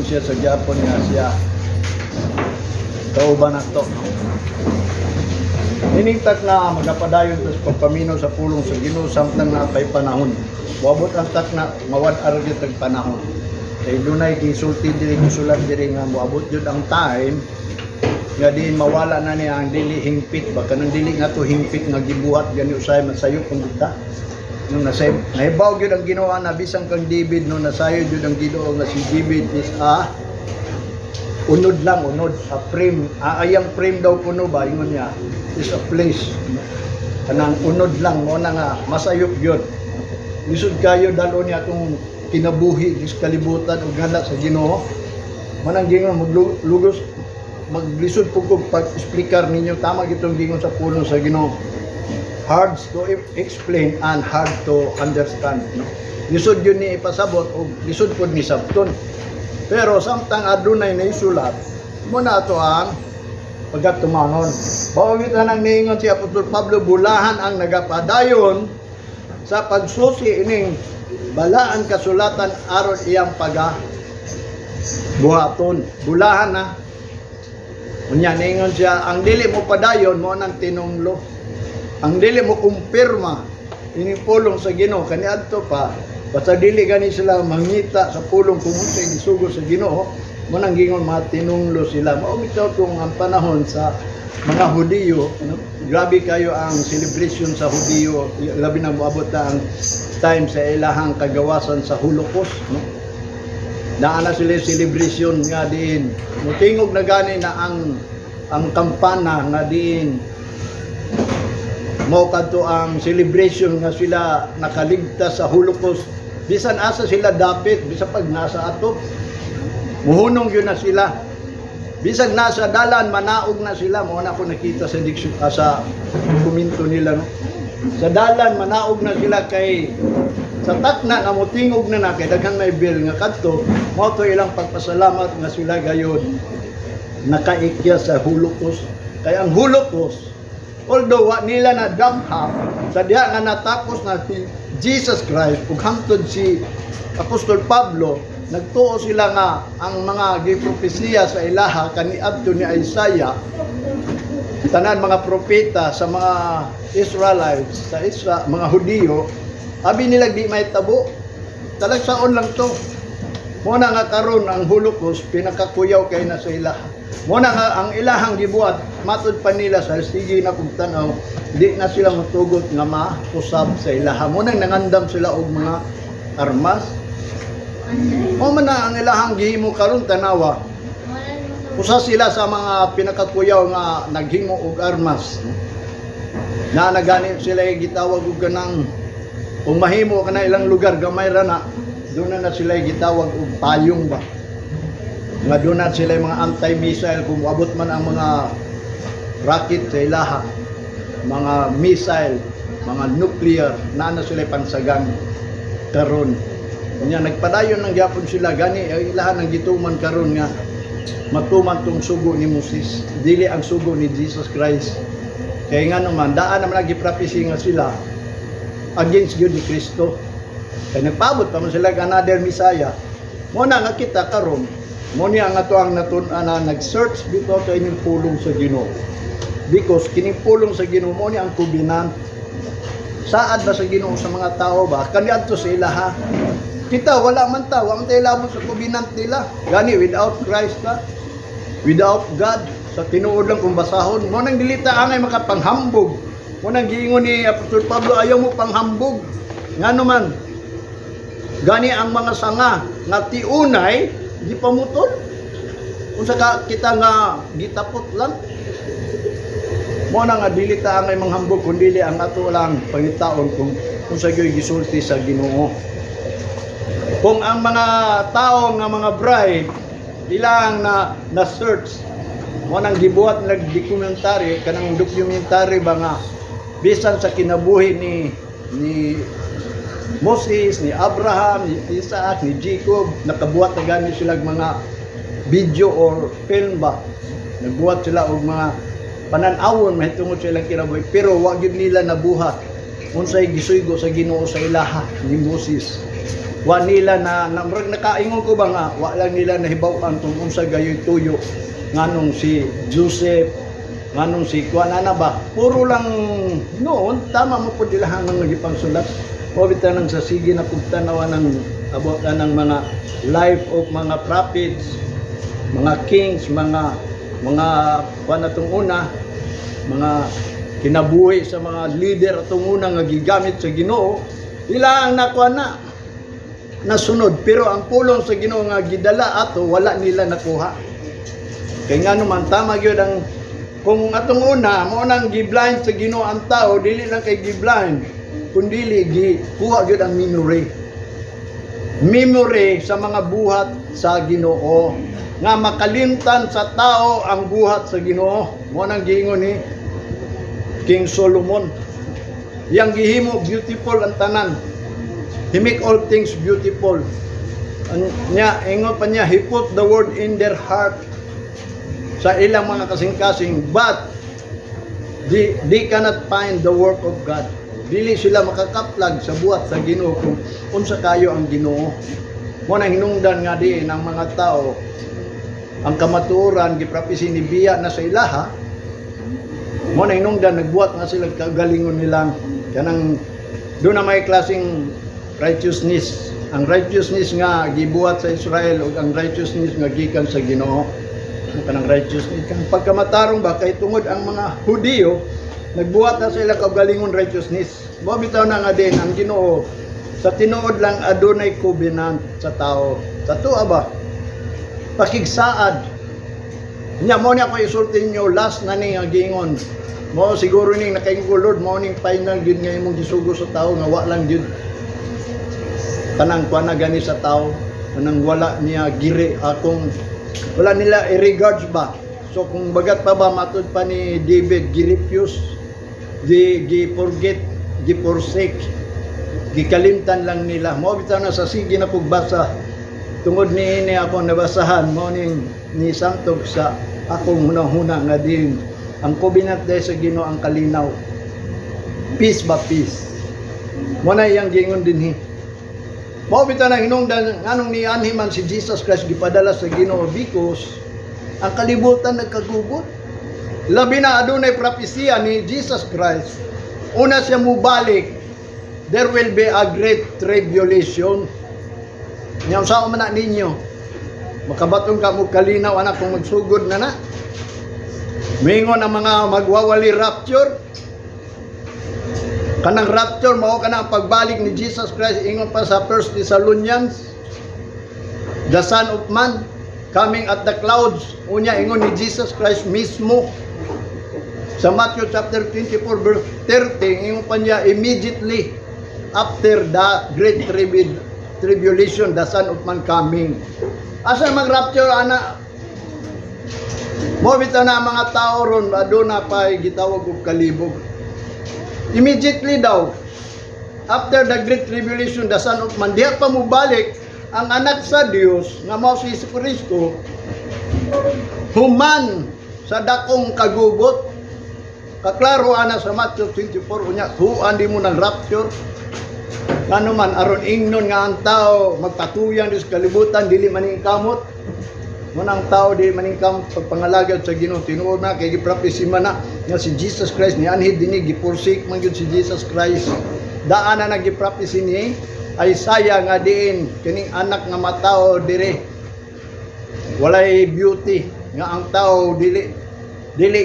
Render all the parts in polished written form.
Siya sa gyapon nga siya kauban nato, no? Ining takna magapadayon ta sa pagpaminaw sa pulong sa Ginoo samtang naa pay panahon. Moabot ang takna mawad-an gyud tag panahon. Kay dunay gisulti diri, gisulat diri nga moabot jud ang time nga diin mawala na niya ang dili hingpit ba, kanang dili nga to hingpit nga gibuhat gani usay masayop kung kita no nasay nahibaw gyud ang Ginoo na bisan kang David, no, nasayo gyud ang Ginoo nga si David is a unod lang, unod, a frame, ayang frame daw kuno ba, ingon niya is a place, no? Kanang unod lang mo na nga masayop gyud. Lisod kayo dalo niya atong kinabuhi sa kalibutan ug ngala sa Ginoo. Manang gingon maglugos, maglisod po ko pag-explicar ninyo. Tama gitong gingon sa pulong sa Ginoo, hard to explain and hard to understand, no? Lisod yun ni ipasabot o lisod pod ni sabton, pero samtang adunay na isulat mo na ato ang pagkatumanon. Bawag ito nang niingon si Apostol Pablo, bulahan ang nagapadayon sa pagsusi ining balaan kasulatan aron iyang paga buhaton. Bulahan na. Unya niingon siya, ang dili mo padayon mo nang tinunglo. Ang dili mo kumpirma ining pulong sa Ginoo kaniadto pa, basta dili gani sila mangita sa pulong kung unsay gisugo sa Ginoo mo nang gingon mga tinunglo sila. Mao bitaw kung ang panahon sa mga Hudiyo, no? Grabe kayo ang celebration sa Hudiyo, labi na moabot na ang time sa ilahang kagawasan sa Holocaust, no? Naa na sila celebration nga diin mutingog na gani na ang kampana nga diin mo kadto ang celebration nga sila nakaligtas sa Holocaust. Bisan asa sila dapit, bisan pag nasa atop, muhunong yun na sila. Bisan nasa dalan, manaog na sila. Mo na ako nakita sa diksyon, sa dokumento nila, no? Sa dalan manaog na sila kay sa takna nga motingog na na kay daghan may bell nga kadto mao to ilang pagpasalamat nga sila gayon nakaikya sa Holocaust. Kay ang Holocaust, although wa nila na damha sa diha nga natapos na si Jesus Christ ug hangtod si Apostol Pablo, nagtuo sila nga ang mga gipropesiya sa ilaha kaniadto ni Isaiah, tanan mga propeta sa mga Israelites, sa Isra, mga Hudiyo, abi nila di may tabo, talagsaon lang to. Mo na nga karon ang Holocaust pinakakuyaw kay na sa ilaha. Mo na nga ang ilahang gibuhat matud pa nila sa sige na kung tan-aw, di na sila matugot nga mausab sa ilaha. Mo nang nangandam sila og mga armas. Mo man na ang ilahang gihimo karon, tanawa. Usa sila sa mga pinakakuyaw nga naghimo og armas. Na nagani sila gitawag og kanang kung mahimo ka na ilang lugar gamay ra na, doon na na sila gitawag og payong ba. Nga doon na sila yung mga anti-missile kung abot man ang mga rocket sa ilaha, mga missile, mga nuclear, na na sila pansagang karon. Unya nagpadayon ng gyapon sila gani ang ilahan ng gituman karon nga matuman tong sugo ni Moses, dili ang sugo ni Jesus Christ. Kaya nga naman, daan naman lagi prophecy nga sila against gyud ni Kristo. Kaya nagpaabot pa man sila og another Messiah. Mo na nga kita karon, mo niya nga to ang natun-an na nag-search bitaw sa inyong pulong sa Ginoo. Because kining pulong sa Ginoo mo ni ang covenant. Saad ba sa Ginoo sa mga tao ba? Kaniadto sa ilaha. Kita wala man ta, wa man tayo labot sa covenant nila. Gani without Christ ta, without God, sa tinuod lang kung basahon. Mo nang dili ta angay makapanghambog. Mo nang giingon ni Apostol Pablo, ayaw mo panghambog. Ngano man, gani ang mga sanga nga tiunay gipamutol. Unsa ka kita nga gitapot lang. Mo na nga dili ta angay manghambog kun dili ang ato lang pangitaon kung unsa gyud gisulti sa Ginoo. Kung ang mga tao nga mga bride ilang na na search mo nang gibuhat nag documentary, kanang documentary ba nga bisan sa kinabuhi ni Moses, ni Abraham, ni Isaac, ni Jacob, nakabuhat na gani sila og mga video or film ba. Nagbuhat sila og mga panan-awon mahitungod sa ilang kinabuhi pero wa gyud nila nabuhat unsay gisugo sa Ginoo sa ilaha ni Moses. Wa nila na, na murag nakaingon ko ba nga wa lang nila nahibaw-an kung unsa gayoy tuyo, nganong si Joseph, nganong si kuan ana ba. Puro lang noon tama mo pud ilahang mga gipangsulat mo bitaw nang sa sige na kung tanawa ng abot na ng mga life of mga prophets, mga kings, mga kuan atong una, mga kinabuhi sa mga leader atong una nga gigamit sa Ginoo, ila ang nakuha na nasunod, pero ang pulong sa Ginoo nga gidala ato, wala nila nakuha. Kay nga naman tama gyud ang kung atong una mo nang gi-blind sa Ginoo ang tao, dili lang kay gi-blind kundili gi kuha gyud ang memory memory sa mga buhat sa Ginoo, nga makalimtan sa tao ang buhat sa Ginoo. Mo nang giingon ni King Solomon, iyang gihimo beautiful ang tanan. He make all things beautiful. Nya ingon pa niya, he put the word in their heart, sa ilang mga kasing-kasing, but they cannot find the work of God. Dili sila makakaplag sa buhat sa Ginoo kung unsa kayo ang Ginoo. Mo nang hinungdan nga diin ang mga tao, ang kamatuoran giprapisi ni biya na sa ilaha. Mo na hinungdan nagbuhat nga sila kagalingon nilang kanang doon na may klaseng righteousness, ang righteousness nga gibuhat sa Israel ug ang righteousness nga gikan sa Ginoo. Ang kanang righteousness kang pagkamatarong ba, kay tungod ang mga Hudiyo nagbuhat na sila kaugalingon righteousness. Mo bitaw na nga din ang Ginoo sa tinuod lang adunay covenant sa tao sa tuwa ba, pakigsaad nya. Mo niya ako isulti ninyo, last na ni nga giingon mo siguro ning nakaingon ko, "Lord, mo ning final gyud nga imong gisugo sa tao nga wa lang gyud kanang kuan na gani sa tao, kanang wala niya giri akong wala nila i-regards ba." So kung bagat pa ba, matud pa ni David, gi-refuse, gi gi forget, gi forsake, gikalimtan lang nila. Mo bitaw na sa sige na pagbasa tungod ni ini ako nabasahan mo ning ni santog sa akong hunahuna nga din ang covenant dahil sa Ginoo, ang kalinaw, peace ba, peace mo na iyang gingon dinhi. Mao bitaw na hinungdan nganong nianhi man si Jesus Christ, gipadala sa Ginoo, because ang kalibutan nagkagubot. Labi na adunay propesya ni Jesus Christ. Una siya mubalik, there will be a great tribulation. Nya unsa man na ninyo? Makabaton ka mo kalinaw anak kung magsugod na na. Mingon ang mga magwawali rapture. Kanang rapture mao kana ang pagbalik ni Jesus Christ, ingon pa sa First Thessalonians, the Son of Man coming at the clouds. Unya ingon ni Jesus Christ mismo sa Matthew chapter 24 verse 30, ingon pa niya, immediately after the great tribulation, the Son of Man coming. Asa mag-rapture ana? Mo bitaw na ang mga tao ron aduna pa gitawag og kalibog. Immediately daw, after the great tribulation, the Son of Man, diha pa mubalik ang anak sa Dios nga mao si Jesu Kristo human sa dakong kagubot. Kaklaro ana sa Matthew 24. Unya tuan di mo ng rapture. Ngano man, aron ingnon nga ang tao magpatuyang di sa kalibutan, dili maningkamot mo ang tao, di maningkamot pagpangalagad sa Ginoo. Tinuod na kay giprophesy man na nga si Jesus Christ ni anhi dinhi, gi-forsake man gyud si Jesus Christ. Daan na nagiprophesy ni Isaiah nga diin kining anak nga matao dire walay beauty, nga ang tao dili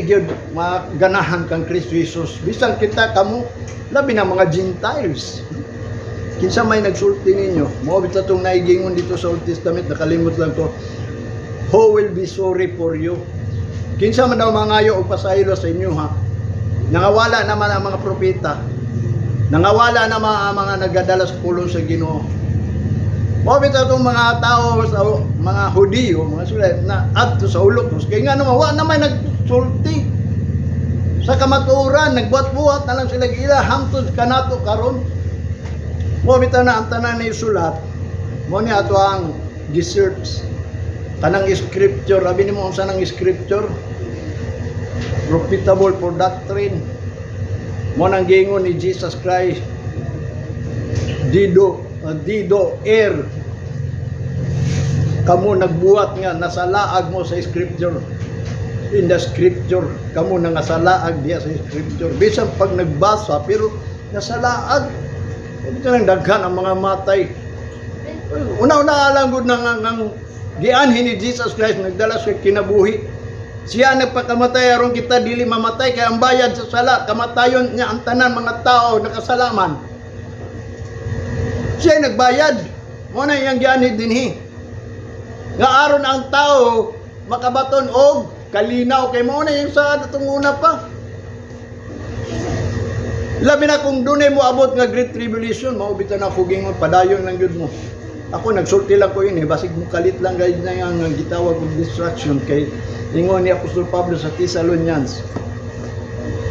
gyud maganahan kang Kristo Jesus. Bisan kita kamo, labi na mga Gentiles. Kinsa may nagsulti ninyo mo bitaw tong naigingon dito sa Old Testament, nakalimot lang ko, "Who will be sorry for you?" Kinsa man daw mangayo og pasaylo sa inyo ha? Nangawala naman ang mga propeta, nangawala naman ang mga nagadala sa pulong sa Ginoo. Mo bitaw itong mga tao sa mga Hudiyo, mga sulat na adto sa Holocaust, kay nga naman wa naman nagsulti sa kamatuoran, nagbuhat-buhat na lang sila ila hangtod kanato karon. Mo bitaw na ang tanan ni sulat, mo ni ato ang gi-search kanang scripture, abi nimo unsa nang scripture, profitable for doctrine. Mo nang giingon ni Jesus Christ dido. Dido er kamo nagbuhat nga nasalaag mo sa scripture, in the scripture. Kamo na nga diya sa scripture, bisan pag nagbasa pero nasalaag ito nang daghan ang mga matay. Una-una lang gud na nga ngang gianhi ni Jesus Christ, nagdala sa kinabuhi. Siya nagpakamatay aron kita dili mamatay, kay ang bayad sa sala kamatayon niya. Ang tanan mga tao nakasalaman, siya nagbayad. Mo na iyang gianhi dinhi nga aron ang tao makabaton og kalinaw, kay mao na yung sa atong una pa. Labi na kung dunay mo abot nga great tribulation, mao bitaw na ako gingon, padayon lang gyud mo. Ako nagsulti lang ko yun eh, basig mo kalit lang gayud na yung ang gitawag og destruction, kay ingon ni Apostol Pablo sa Thessalonians,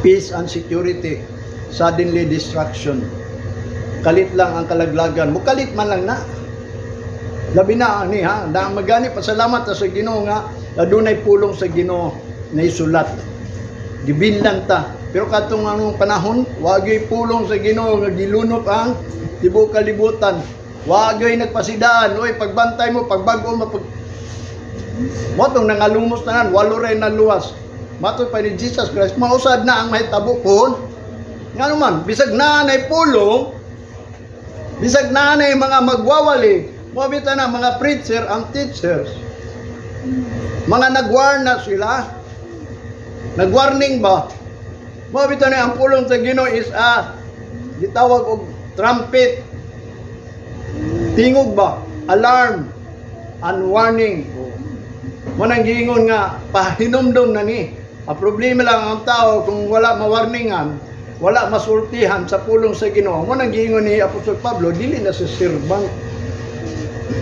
peace and security, suddenly destruction. Kalit lang ang kalaglagan, mukalit man lang na. Labi na ani ha, na magani pasalamat ta sa Ginoo nga adunay pulong sa Ginoo na isulat. Gibillan ta. Pero katong anong panahon, wagay pulong sa Ginoo nga gilunop ang tibuok kalibutan. Wagay nagpasidaan, oy, pagbantay mo, pagbag-o mo, pag mo tong nangalumos tanan, walo ray naluwas. Matod pa ni Jesus Christ, mausad na ang mahitabo pohon. Nga naman, bisag na nay pulong, bisag na nay mga magwawali, mo bitaw na mga preacher ang teachers. Mga nagwarn na sila. Nagwarning ba? Mo bitaw na ang pulong sa Ginoo is a gitawag og trumpet. Tingog ba? Alarm and warning. Mo nang giingon nga pahinumdum na ni. Ang problema lang ang tao kung wala mawarningan, wala masultihan sa pulong sa Ginoo. Mo nang giingon ni Apostol Pablo, dili na siya servant.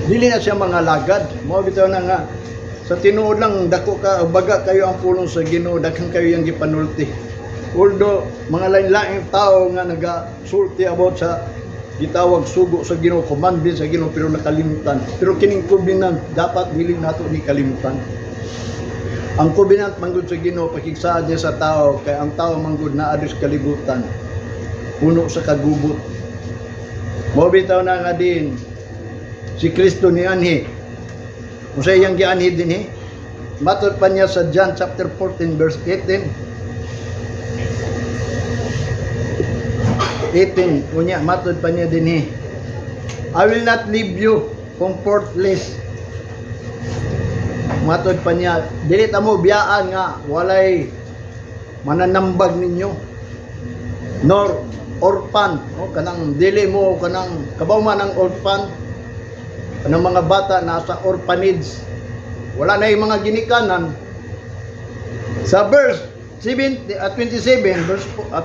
Dili na siya mga lagad. Mo bitaw na nga sa tinuod lang, dako ka baga kayo ang pulong sa Ginoo, daghan kayo yang gipanulti. Although mga lain-laing tao nga nagasulti about sa gitawag sugo sa Ginoo, commandment sa Ginoo, pero nakalimtan. Pero kining covenant dapat dili nato ni kalimtan. Ang covenant manggod sa Ginoo, pakigsaad niya sa tao, kay ang tao manggod naa sa kalibutan puno sa kagubot. Mo bitaw na nga din si Kristo ni anhi. Unsa iyang gianhi dinhi? Matod pa niya sa John chapter 14 verse 18. 18 unya matod pa niya dinhi. "I will not leave you comfortless." Matod pa niya, dili ta mo biyaan nga walay mananambag ninyo. Nor orphan, o kanang dili mo kanang kabaw man ang orphan, kanang mga bata nasa orphanage. Wala na yung mga ginikanan. Sa verse 7, 27,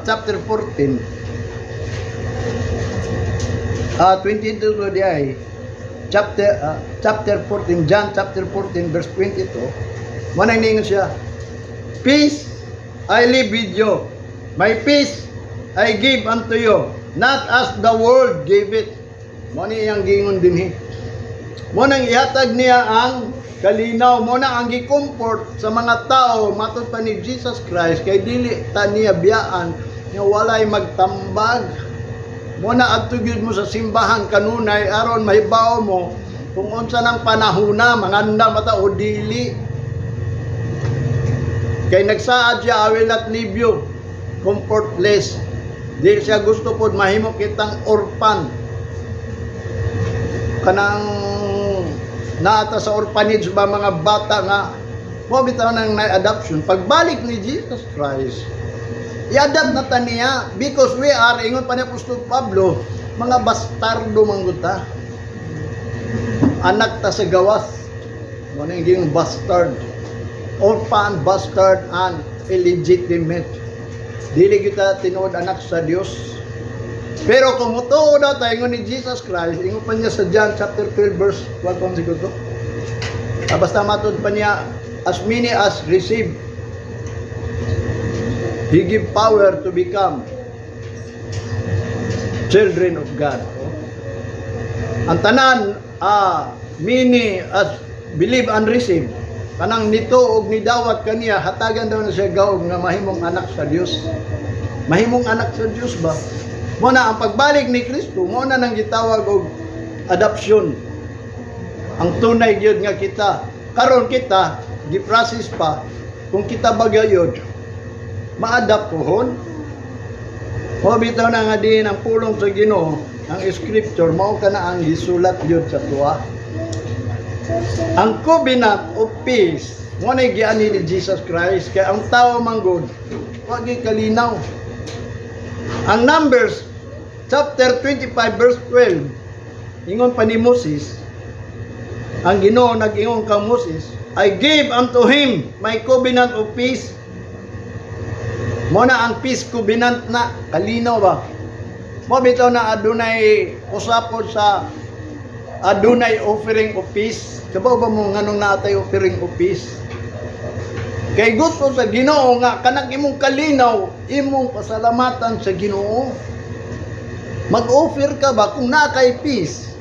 chapter 14, 22 to di ay, chapter 14, John chapter 14, verse 22, manang ningon siya, "Peace I leave with you, my peace I give unto you, not as the world gave it." Mo ni iyang gingon dinhi. Mo nang ihatag niya ang kalinaw, mo na ang gi-comfort sa mga tao matod pa ni Jesus Christ, kay dili ta niya biyaan nga walay magtambag. Mo na adto gyud mo sa simbahan kanunay aron mahibaw mo kung unsa nang panahona, manganda mata o dili. Kay nagsaad siya, "I will not leave you comfortless." Dili siya gusto pod mahimo kitang orphan. Kanang naata sa orphanage ba, mga bata nga mo bitaw nang na adoption. Pagbalik ni Jesus Christ, i-adopt na ta niya because we are, ingon pa ni Apostol Pablo, mga bastardo manggod ta, anak ta sa gawas. Mo na yung bastard, orphan, bastard and illegitimate. Dili kita tinuod anak sa Dios. Pero kung mutuo daw tayo, ingon ni Jesus Christ, ingon pa niya sa John chapter 12 verse 1 kung siguro. Basta matod pa niya, as many as receive, He give power to become children of God. Ang tanan, many as believe and receive, kanang nito og nidawat kaniya, hatagan daw na siya gahom nga mahimong anak sa Dios. Mahimong anak sa Dios ba? Mo na ang pagbalik ni Kristo, mo na nang gitawag og Adoption. Ang tunay gyud nga kita. Karon kita gi-process pa kung kita ba gayud ma-adopt pohon. Mao bitaw na nga diin ang pulong sa Ginoo, ang scripture mao kana ang gisulat gyud sa tuwa. Ang covenant of peace mo na giani ni Jesus Christ kay ang tao manggod wa gyud kalinaw. Ang Numbers chapter 25 verse 12, ingon pa ni Moses, ang Ginoo nag-ingon kang Moses, "I gave unto him my covenant of peace." Mo na ang peace covenant na kalinaw ba? Mo bitaw na adunay usapon sa adunay offering of peace. Kabaw ba mo nganong naatay offering of peace? Kay gusto sa Ginoo nga kanang imong kalinaw, imong pasalamatan sa Ginoo. Mag-offer ka ba kung naa kay peace?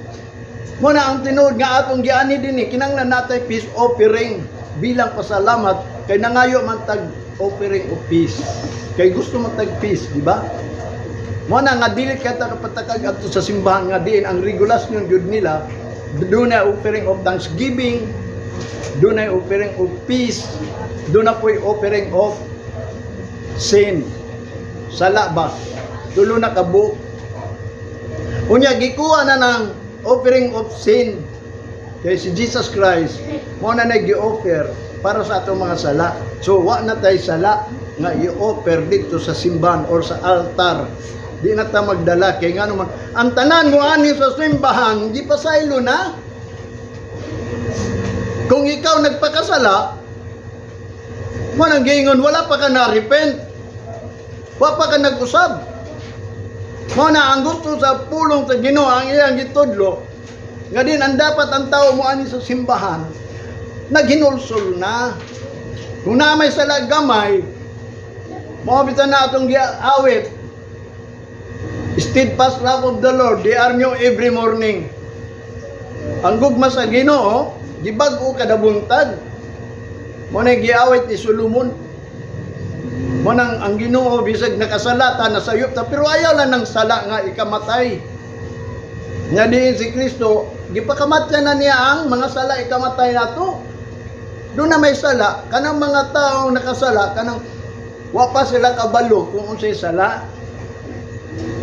Mo na ang tinuod nga atong giani dinhi, kinahanglan natay peace offering bilang pasalamat kay nangayo man tag offering of peace. Kay gusto man tag peace, di ba? Mo na nga dili kay ta kapatakag adto sa simbahan nga diin ang regulasyon gyud nila dunay offering of thanksgiving, dunay offering of peace, duna po'y offering of sin. Sala ba? Tulo na kabuok. Unya gikuha na ng offering of sin. Kay si Jesus Christ mo na nag-offer para sa atong mga sala. So wa na tay sala nga i-offer dito sa simbahan or sa altar. Di na ta magdala kay ngano man ang tanan mo ani sa simbahan gipasaylo na. Kung ikaw nagpakasala, mo nang giingon wala pa ka na-repent. Wa pa ka nag-usab. Mo na ang gusto sa pulong sa Ginoo, ang iyang gitudlo nga din ang dapat ang tao mo ani sa simbahan naghinulsol na. Kung na may sala gamay, mao bitaw na atong giawit. Steadfast love of the Lord, they are new every morning. Ang gugma sa Ginoo, gibag-o kada buntag. Mo na giawit ni Solomon. Mo nang ang Ginoo bisag nakasala ta, nasayop ta, pero ayaw lang ng sala nga ikamatay. Nga diin si Kristo, gipakamatay na niya ang mga sala ikamatay nato. Doon na may sala, kanang mga taong nakasala, kanang wa pa sila kabalo kung unsay sala.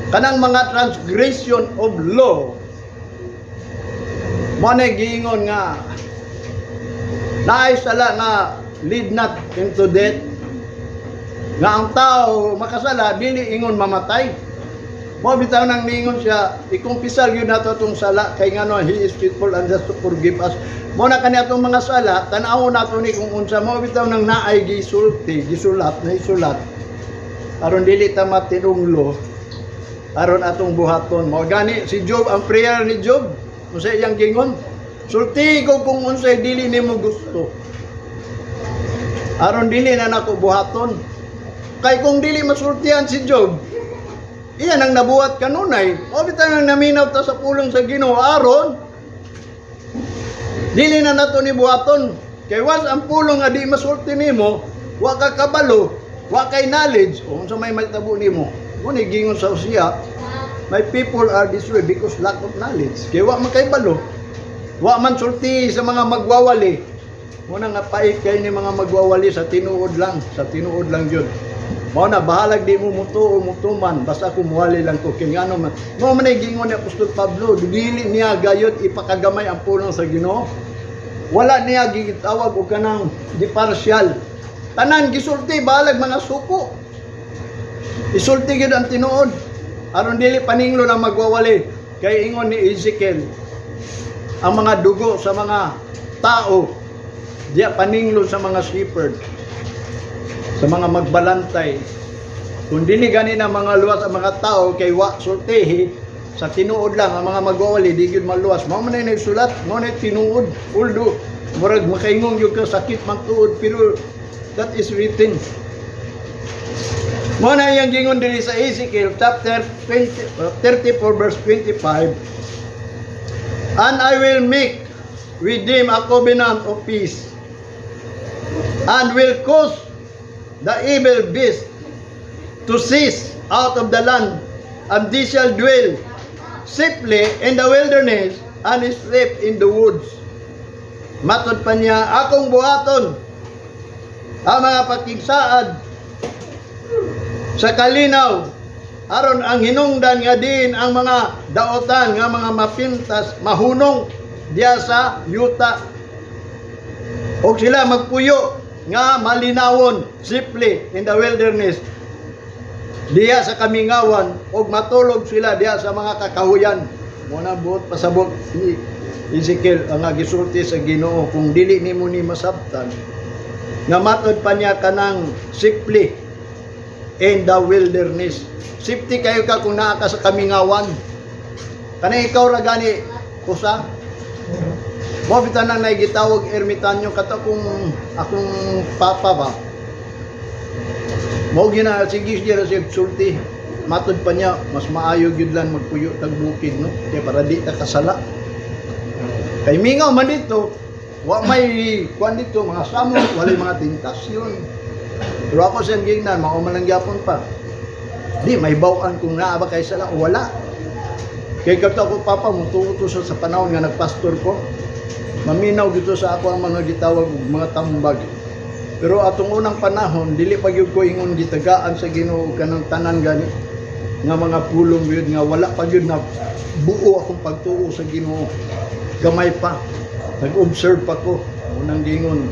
Kanang mga transgression of law. Mo na giingon nga naay sala nga lead not into death. Nga ang tao makasala dili ingon mamatay. Mo bitaw nang niingon siya, ikumpisal gyud nato atong sala kay ngano he is faithful and just to forgive us. Mo na kani atong mga sala, tan-awon nato ni kung unsa. Mo bitaw nang naay gisulti, gisulat, naisulat. Aron dili ta matinunglo, aron atong buhaton. Mo gani si Job, ang prayer ni Job, unsa iyang gingon? "Sulti ko kung unsay dili nimo gusto. Aron dili na nako buhaton." Kay kung dili masultihan si Job, iyan ang nabuhat kanunay. O bitaw nang naminaw ta sa pulong sa Ginoo aron dili na nato ni buhaton. Kay once ang pulong nga di masulti nimo, wa ka kabalo, wa kay knowledge, o unsa may mahitabo nimo? Mo ni gingon sa Hosea, "My people are destroyed because lack of knowledge." Kay wa man kay balo. Wa man sulti sa mga magwawali. Mo na nga pait kay ni mga magwawali sa tinuod lang, sa tinuod lang jud. Mao na bahalag di mo mutuo mutuman, basta ako muwali lang ko kay ngano man. Mao man ay gingon ni Apostol Pablo, dili niya gayud ipakagamay ang pulong sa Ginoo. Wala niya gitawag og kanang di partial. Tanan gisulti, bahalag mga suko. Isulti gyud ang tinuod. Aron dili paninglo na magwawali. Kay ingon ni Ezekiel, ang mga dugo sa mga tao diya paninglo sa mga shepherd, sa mga magbalantay. Kung dili gani na mga luwas ang mga tao kay wa sultihi sa tinuod lang, ang mga magwawali di gyud maluwas. Mao man ay nagsulat, mao na tinuod. Although murag makaingon gyud ka sakit man tuod, pero that is written. Mao na iyang gingon diri sa Ezekiel chapter 20, 34 verse 25. "And I will make with them a covenant of peace and will cause the evil beast to cease out of the land, and they shall dwell safely in the wilderness." and sleep in the woods. Matod pa niya, akong buhaton ang mga pakigsaad sa kalinaw aron ang hinungdan nga diin ang mga daotan nga mga mapintas mahunong diya sa yuta og sila magpuyo nga malinawon, safely in the wilderness, diya sa kamingawan, og matulog sila diya sa mga kakahuyan. Mao na buot pasabot ni Ezekiel ang gisulti sa Ginoo kung dili nimo ni masabtan, nga matod pa niya kanang safely in the wilderness. Safety kayo ka kung naa ka sa kamingawan. Kanang ikaw ra gani usa mo bitaw nang naigitawag ermitanyo. Kato kung akong papa ba mo gina sige siya sa sulti. Matod pa niya, mas maayo gyud lang magpuyo tag bukid, no, kay para di ta kasala, kay mingaw man dito, wa may kuan dito, mga samok, walay mga tentasyon. Pero ako siyang gingnan, mao man lang gyapon pa, di may bawaan kung naa ba kay sala o wala. Kay kato ako papa mo tuo sa panahon nga nagpastor ko, maminaw dito sa ako ang mga gitawag og mga tambag. Pero atong unang panahon, dili pa gyud ko ingon gitagaan sa Ginoo kanang tanan gani nga mga pulong gyud, nga wala pa gyud na buo akong pagtuo sa Ginoo. Gamay pa. Nag-observe pa ko. Unang gingon,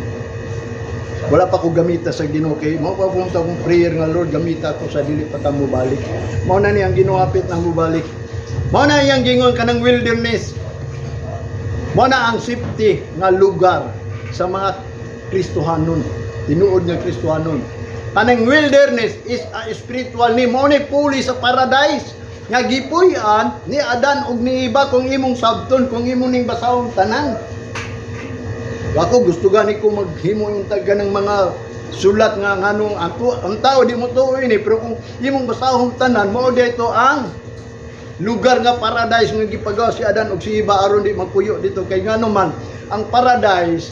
wala pa ko gamita sa Ginoo kay mao pa punta akong prayer nga, "Lord, gamita ko sa dili pa ta mobalik." Mao na ni ang Ginoo hapit nang mobalik. Mao na iyang gingon kanang wilderness. Mao na ang safety nga lugar sa mga Kristohanon. Tinuod nga Kristohanon. Kanang wilderness is a spiritual ni mao ni puli sa paradise nga gipuy-an ni Adan ug ni Eva kung imong sabton, kung imong ning basahon tanan. Ako gusto gani ko maghimo yung taga ng mga sulat nga nganong ang tao di mo tuo ini, pero kung imong basahon tanan, mao dito ang lugar nga paradise nga gipagawa si Adan ug si Eva aron di magpuyo dito. Kay ngano man ang paradise,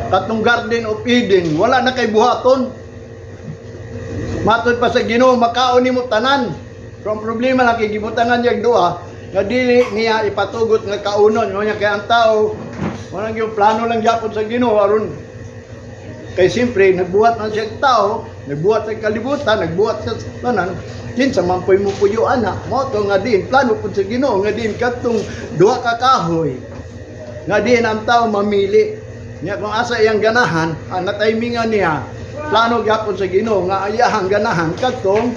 katong Garden of Eden, wala na kay buhaton. Matod pa sa Ginoo, makaon nimo tanan, pero ang problema lang kay gibutangan niya og duha nga dili niya ipatugot nga kaunon. Mo niya kay ang tao wala yung plano lang gyapon sa Ginoo aron kay siyempre nagbuhat man siya og tao, nagbuhat sa kalibutan, nagbuhat sa tanan, kinsa man po'y mupuyo ana. Mao to nga din plano pud sa Ginoo nga din katong duha ka kahoy nga diin ang tao mamili niya kung asa iyang ganahan. Ang nataymingan niya, plano gyapon sa Ginoo nga iyahang ganahan katong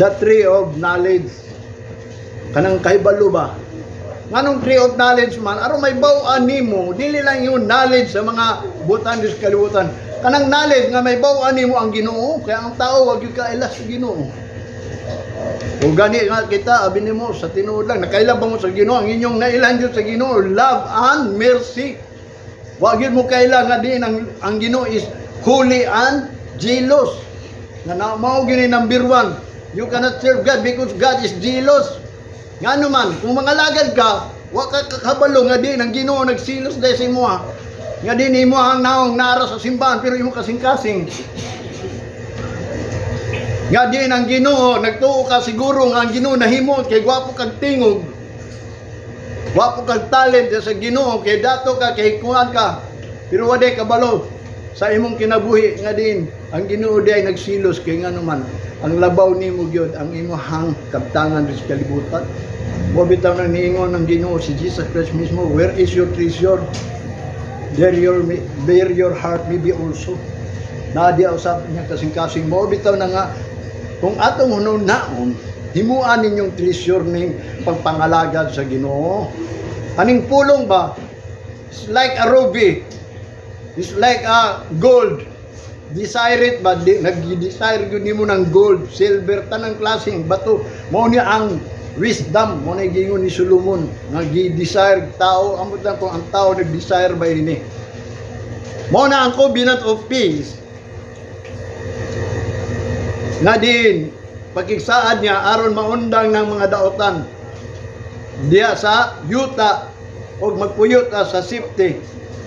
the tree of knowledge, kanang kahibalo ba. Nganong tree of knowledge man? Aron may baw-an nimo, dili lang yung knowledge sa mga butan sa kalibutan, kanang knowledge nga may baw-an nimo ang Ginoo. Kaya ang tao wag gyud kaila sa Ginoo. O gani nga kita, abi nimo sa tinuod lang, nakaila ba mo sa Ginoo? Ang inyong nailan jud sa Ginoo, love and mercy. Wag gyud mo kaila nga din ang Ginoo is holy and jealous. Nga na mao gyud ni number one. You cannot serve God because God is jealous. Ngano man, kung mangalagad ka, wa ka kakabalo nga din ang Ginoo nagsilos dahil sa imo ha. Nga din imo ang naong naara sa simbahan pero imo kasing-kasing. Nga din ang Ginoo, nagtuo ka siguro nga ang Ginoo nahimo kay gwapo kag tingog. Gwapo kag talent sa Ginoo kay dato ka, kay kuan ka. Pero waday kabalo sa imong kinabuhi nga din ang Ginoo di ay nagsilos, kay ngano man ang labaw nimo gyud ang imong kabtangan sa kalibutan. Mo bitaw nang niingon ng Ginoo, si Jesus Christ mismo, "Where is your treasure? There your heart may be also." Naa diya usab niya kasing-kasing. Mo bitaw na nga kung atong hunaon, himuan ninyong treasure ning pagpangalagad sa Ginoo. Aning pulong ba? It's like a ruby. It's like a gold. Desire it ba? Di, nag-desire gyud nimo ng gold, silver, tanang klaseng bato. Mao ni ang wisdom, mao na gingon ni Solomon nga gi-desire tao. Amot lang kung ang tao nag-desire ba ini. Mao na ang covenant of peace nga din pagkigsaad niya aron maundang ng mga daotan diya sa yuta og magpuyo ta sa safety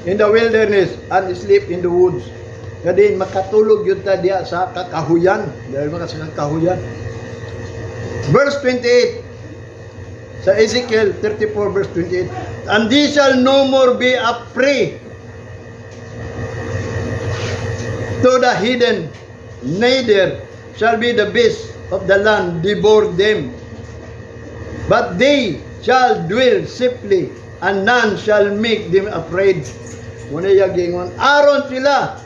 in the wilderness and sleep in the woods, nga din makatulog yun ta diya sa kakahuyan, dahil mga sa kakahuyan. Verse 28. Sa Ezekiel 34 verse 28, "And they shall no more be a prey to the heathen, neither shall be the beast of the land devour them. But they shall dwell safely, and none shall make them afraid." Muna iya giingon, aron sila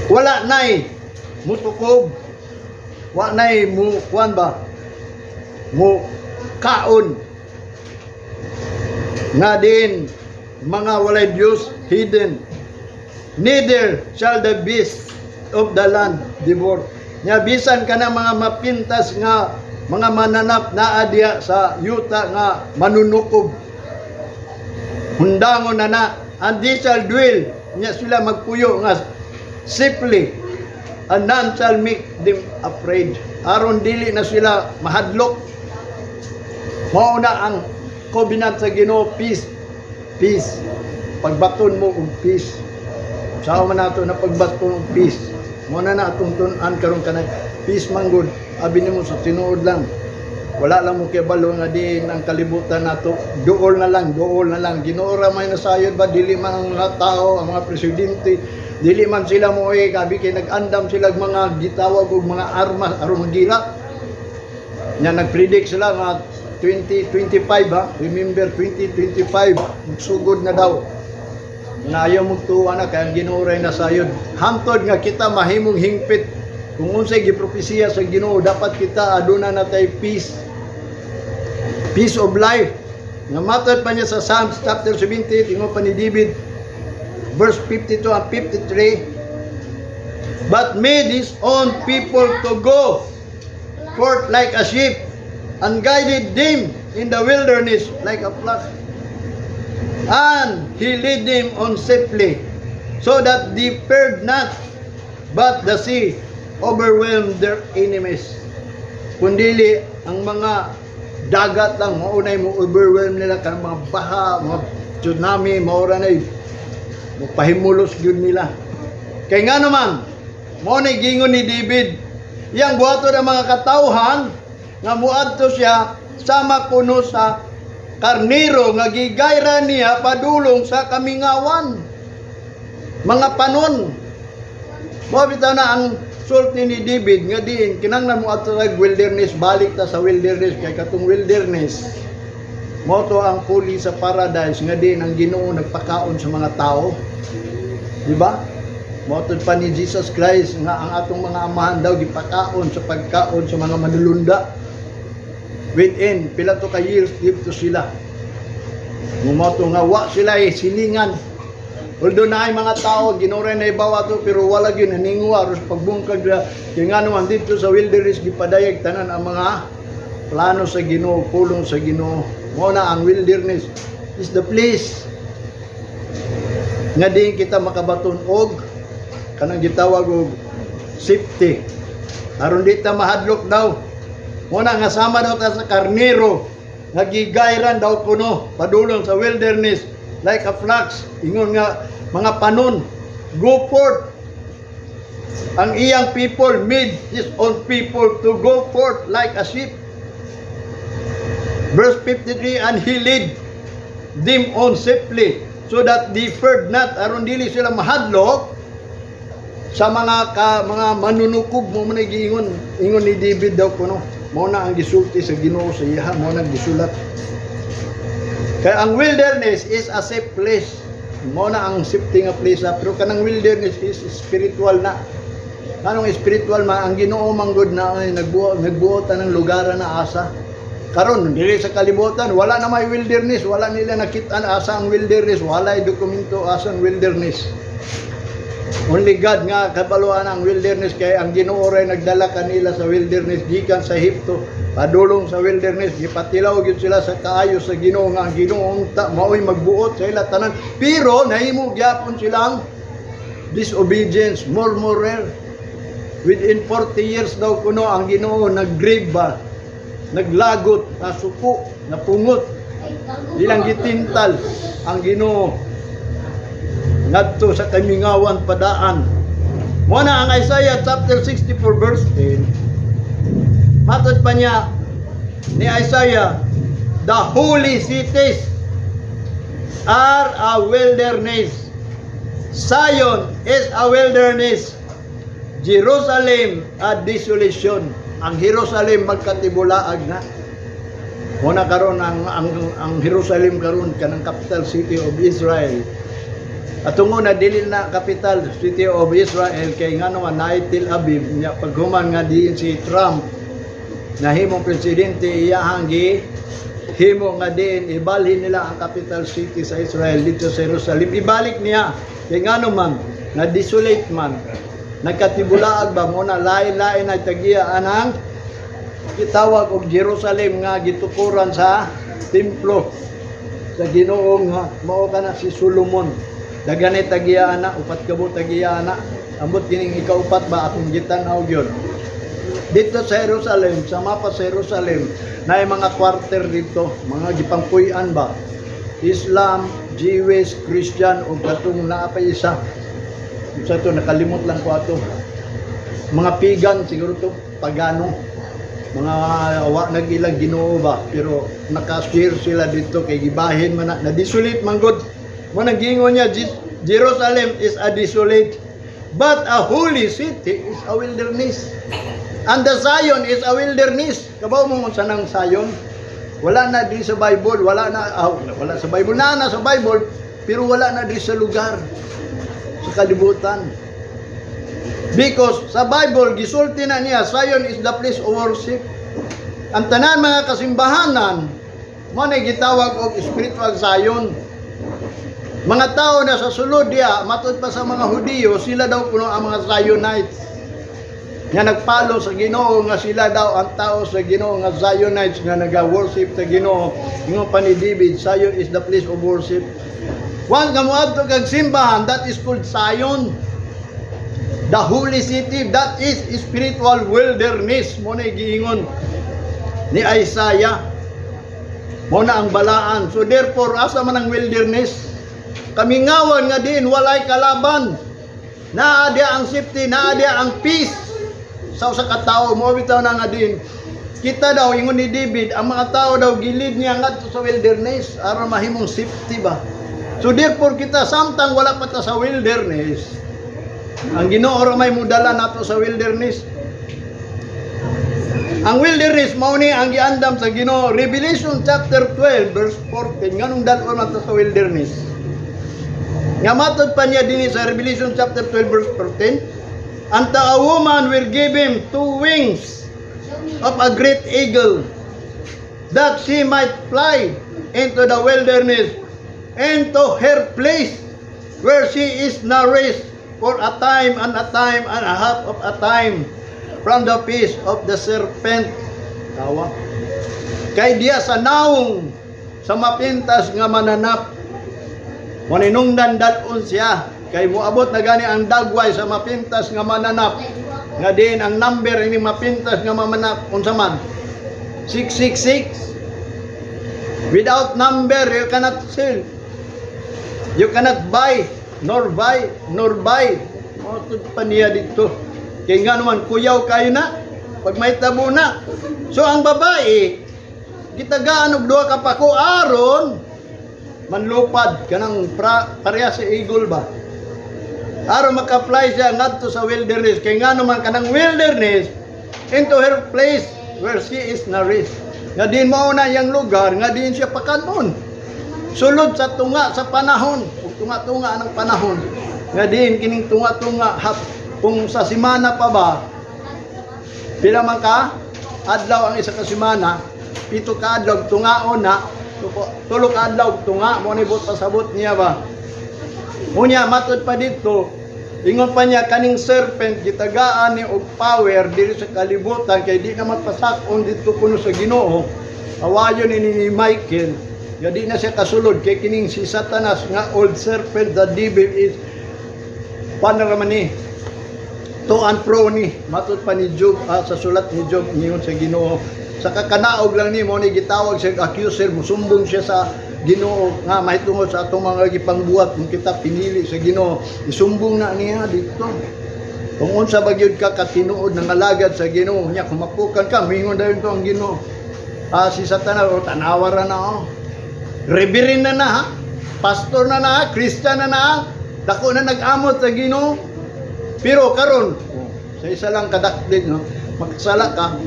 wala nay mutukob, wa nay mu kuan ba, mu kaon nga din mga walay Diyos, heathen. "Neither shall the beast of the land devour." Nya bisan kana mga mapintas nga mga mananap naa diha sa yuta nga manunukob, hundangon na na. "And they shall dwell," nya sila magpuyo nga "safely, and none shall make them afraid." Aron dili na sila mahadlok. Mao na ang covenant sa Ginoo, peace, peace. Pagbaton mo og peace. Sa man nato na pagbaton og peace. Mo na na atong tun-an karon kanay peace man gud. Abi nimo sa tinuod lang. Wala lang mo kibalo nga diin ang kalibutan nato. Duol na lang, duol na lang. Ginoo ra may nasayod ba, dili man ang mga tao, ang mga presidente, dili man sila mo eh, kabi kay nag-andam sila og mga gitawag og mga armas aron magira. Nya nag-predict sila nga 2025 ha, remember 2025, magsugod na daw. Na ayaw magtuwa na kay ang Ginoo ray nasayod. Hantod nga kita mahimong hingpit kung unsay gipropesiya sa Ginoo, dapat kita aduna na tay peace. Peace of life. Nga matod pa niya sa Psalms chapter 78, ingon pa ni David, verse 52 and 53, "But made his own people to go forth like a sheep and guided them in the wilderness like a flock. And he led them on safely, so that they feared not, but the sea overwhelmed their enemies." Kundili ang mga dagat lang maunay mo overwhelm nila kanang mga baha, mga tsunami, maura na mo pahimulos gyud nila. Kay nga naman, mao na gingon ni David, iyang buhaton ang mga katawhan nga muadto siya sama kuno sa karnero nga gigayra niya padulong sa kamingawan. Mga panon. Mao bitaw na ang sulti ni David nga diin kinahanglan mo adto sa wilderness, balik ta sa wilderness kay katong wilderness mao to ang puli sa paradise nga diin ang Ginoo nagpakaon sa mga tao. Di ba? Mao pa ni Jesus Christ nga ang atong mga amahan daw gipakaon sa pagkaon sa mga manulunda. Within pila to ka years dito sila. Mao to nga wa sila eh, silingan. Although na ay mga tao, Ginoo na ibawa to, pero wala gyud naningwa aros pagbungkag ra. Kay nga naman dito sa wilderness gipadayag tanan ang mga plano sa Ginoo, pulong sa Ginoo. Mao na ang wilderness is the place nga diin kita makabaton og kanang gitawag og safety. Aron di ta mahadlok daw. Mao na nga sama daw ta sa karnero nga gigayran daw kuno padulong sa wilderness like a flocks, ingon nga mga panon. Go forth ang iyang people, made his own people to go forth like a sheep. Verse 53, "And he led them on safely, so that they feared not," aron dili sila mahadlok sa mga manunukob mo man. Giingon ingon ni David daw kuno, mao na ang gisulti sa Ginoo sa iya, mao na ang gisulat. Kaya ang wilderness is a safe place. Mao na ang safety nga place ha. Pero kanang wilderness is spiritual na. Anong spiritual man? Ang Ginoo man gud na ay nagbuot ng lugar na asa. Karon dili sa kalibutan wala na may wilderness, wala nila nakita na asa ang wilderness, wala ay dokumento asa ang wilderness. Only God nga kabaluan ang wilderness kay ang Ginoo ray nagdala kanila sa wilderness gikan sa Ehipto padulong sa wilderness. Gipatilaw gyud sila sa kaayo sa Ginoo nga ang Ginoo unta maoy magbuot sa ila tanan, pero nahimo gyapon silang disobedience, murmurer. Within 40 years daw kuno ang Ginoo nag-grieve ba, naglagot, nasuko, napungot, ilang gitintal ang Ginoo ngadto sa kamingawan padaan. Mo na ang Isaiah chapter 64 verse 10. Matod pa niya, ni Isaiah, "The holy cities are a wilderness. Zion is a wilderness. Jerusalem a desolation." Ang Jerusalem magkatibulaag na. Muna karon ang Jerusalem karon kanang capital city of Israel. Atong una, dili na capital city of Israel kay ngano nga naay Tel Aviv nya. Paghuman nga diin si Trump nahimong presidente, iyahang gi himo nga diin ibalhin nila ang capital city sa Israel dito sa Jerusalem. Ibalik niya kay ngano man na desolate man, nagkatibulaag ba. Mo na lain-lain na tagiya anang gitawag og Jerusalem nga gitukuran sa templo sa Ginoo nga mao kana si Solomon. Daghan ni tagiya ana, upat ka buok tagiya ana. Ambot kining ikaupat ba akong gitan-aw gyud dito sa Jerusalem. Sa mapa sa Jerusalem, naay mga quarter dito, mga gipangpuy-an ba, Islam, Jewish, Christian ug katong naa pa isa. Isa to, nakalimot lang ko ato. Mga pagan siguro to, pagano, mga wa nag-ilang Ginoo ba, pero naka-share sila dito kay gibahin man na, na desolate man gud. Mo nang giingon niya, "Jerusalem is a desolate, but a holy city is a wilderness." And the Zion is a wilderness. Kabaw mo sa nang Zion? Wala na di sa Bible, wala na, wala sa Bible, na na sa Bible, pero wala na di sa lugar sa kalibutan. Because sa Bible, gisulti na niya, Zion is the place of worship. Ang tanan mga kasimbahanan, mo na gitawag og spiritual Zion. Mga tao na sa sulod diya, matud pa sa mga Hudiyo, sila daw kuno ang mga Zionites. Nga nagpalo sa Ginoo nga sila daw ang tao sa Ginoo nga Zionites nga naga-worship sa Ginoo. Ingon pa ni David, "Zion is the place of worship." Once nga moadto kag simbahan, that is called Zion. The holy city, that is spiritual wilderness. Mo na giingon ni Isaiah. Mo na ang balaan. So therefore, asa man ang wilderness? Kamingawan nga din, walay kalaban. Naa diya ang safety, naa diya ang peace sa usa ka tawo. Mo bitaw na nga din. Kita daw, ingon ni David, ang mga tao daw gilid niya ngadto sa wilderness aron mahimong safety ba. So therefore kita, samtang wala pa ta sa wilderness, ang Ginoo ra may mudala nato sa wilderness. Ang wilderness mao ni ang giandam sa Ginoo. Revelation chapter 12 verse 14. Nganong dal-on man ta sa wilderness? Nga matod pa niya dinhi sa Revelation chapter 12 verse 14, "And a woman will give him two wings of a great eagle, that she might fly into the wilderness, into her place where she is nourished for a time and a time and a half of a time from the face of the serpent." Tawa. Kay diya sa nawong sa mapintas nga mananap, maninungdan dal-on siya. Kay moabot na gani ang dagway sa mapintas nga mananap. Nga din ang number ini mapintas nga mananap unsa man? 666. Without number, you cannot sell. You cannot buy, nor buy, nor buy. Mao pa niya dito. Kay nga naman, kuyaw kayo na. Pag may tabo na. So ang babae, gitagaan og duha ka pako aron manlupad kanang pareha sa eagle ba. Aron maka-fly siya ngadto sa wilderness, kay nga naman kanang wilderness, into her place where she is nourished. Nga din mao na iyang lugar nga din siya pakanon. Sulod sa tunga sa panahon, ug tunga-tunga ng panahon. Nga din kining tunga-tunga hap kung sa simana pa ba, pila man ka adlaw ang isa ka semana? 7 ka adlaw, tungaon na 3 ka adlaw tunga. Mo ni buot pasabot niya ba. Unya matud pa dito, ingon pa niya, kaning serpent gitagaan ni og power diri sa kalibutan kay di na mapasak-on dito kuno sa Ginoo. Awayon ni Michael nga di na siya kasulod kay kining si Satanas nga old serpent, the devil, is panaraman ni to and fro ni, matud pa ni Job, sa sulat ni Job. Ingon sa Ginoo, sa kakanaog lang ni mo ni gitawag siya accuser, musumbong siya sa Ginoo nga mahitungod sa atong mga gipangbuhat. Kung kita pinili sa Ginoo, isumbong na niya dito kung unsa ba gyud ka katinuod nga alagad sa Ginoo niya. Kung mapukan ka, moingon dayon to ang Ginoo. Si Satanas, oh, tanawa ra na oh. Reverend na na ha. Pastor na na, Christian na na. Dako na nag-amot sa Ginoo. Pero karon, oh, sa isa lang kadakdin, no, magsala ka,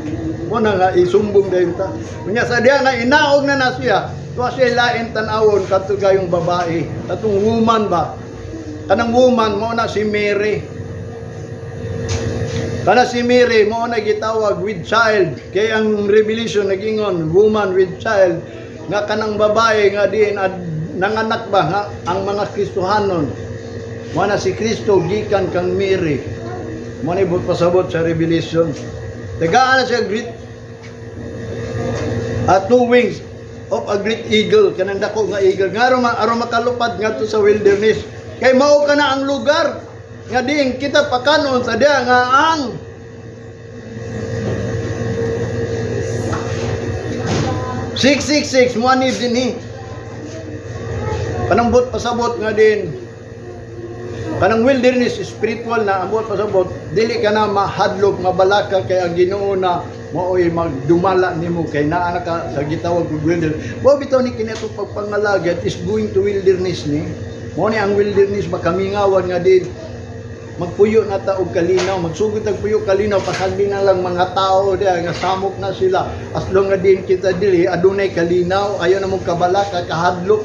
mo na nga isumbong dayon ta. Unya sa diya nga inaog na na siya, tuwa siya lain tan-awon kadto gayong babae, katong woman ba. Kanang woman mo na si Mary. Kana si Mary mo na gitawag with child, kay ang Revelation nagingon woman with child nga kanang babae nga diin ad, nanganak ba nga ang mga Kristohanon. Mo na si Kristo gikan kang Mary. Mo na ibot pasabot sa Revelation. Tagaan na siya great at two wings of a great eagle, kanang dako nga eagle nga aron aron makalupad ngadto sa wilderness, kay mao ka na ang lugar nga diin kita pakanon sa diya nga ang 666 mo ani dinhi. Kanang buot pasabot nga din kanang wilderness spiritual na ang buot pasabot, dili ka na mahadlok, mabalaka, kay ang Ginoo na maoy magdumala nimo kay naa na ka sa gitawag og wilderness. Mao bitaw ni kini atong pagpangalagad is going to wilderness ni. Mao ni ang wilderness, makamingawan nga din magpuyo na ta og kalinaw, magsugod tag puyo kalinaw, pasagdi na lang mga tao diha nga samok na sila. As long nga din kita dili adunay kalinaw, ayaw na mong kabalaka, kahadlok,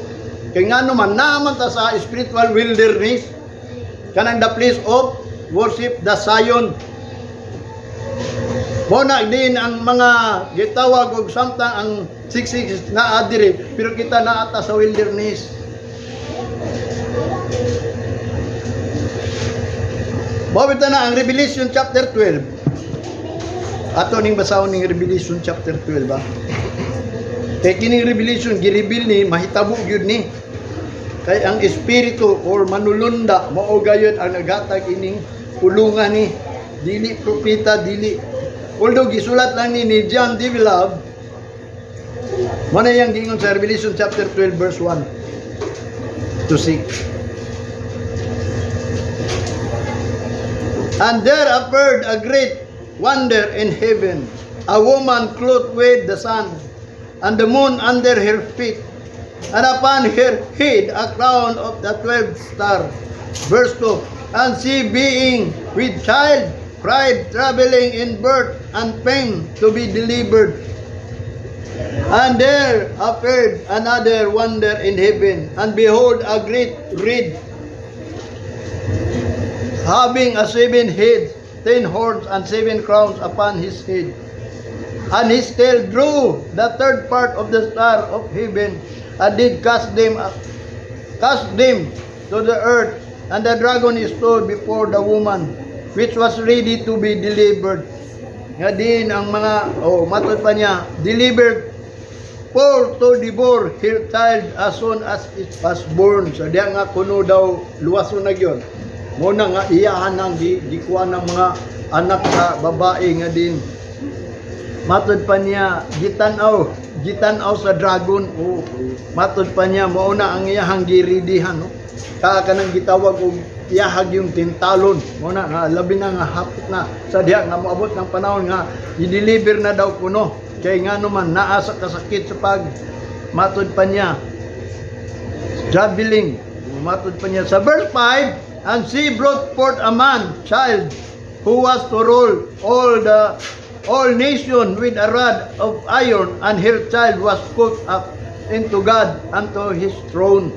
kay ngano man naa man ta sa spiritual wilderness, kanang the place of worship, the Zion. Mo na din ang mga gitawag og samtang ang 66 naa diri, pero kita naa ta sa wilderness. Mao bitaw na ang Revelation chapter 12. Ato ning basahon ning Revelation chapter 12 ba. Kay kining Revelation gireveal ni mahitabo gyud ni. Kay ang espiritu or manulunda mao gayud ang naghatag ining pulungan ni. Dili propeta, dili. Although gisulat lang ni John D. Love, mao na iyang giingon sa Revelation chapter 12 verse 1 to 6. And there appeared a great wonder in heaven, a woman clothed with the sun, and the moon under her feet, and upon her head a crown of the 12 stars. Verse 2. And she, being with child, cried, traveling in birth and pain to be delivered. And there appeared another wonder in heaven, and behold, a great red, having a seven heads, 10 horns, and seven crowns upon his head. And his tail drew the third part of the star of heaven, and did cast them to the earth. And the dragon stood before the woman, which was ready to be delivered. Nga din ang mga, oh, matod pa niya, delivered for to devour her child as soon as it was born. So diya nga kuno daw luwason na gyud. Mo na nga iyahan ang gikuha ng mga anak sa babae nga din. Matod pa niya, gitan-aw sa dragon. Oh, matod pa niya, mao na ang iyahang giridihan, no? Ka kanang gitawag og iyahag yung tintalon. Mao na nga labi na nga hapit na sa diha nga moabot ng panahon nga i-deliver na daw kuno. Kay nga naman naa sa kasakit sa pag matod pa niya traveling. Matod pa niya sa verse 5, "And she brought forth a man child who was to rule all nation with a rod of iron, and her child was caught up into God unto his throne."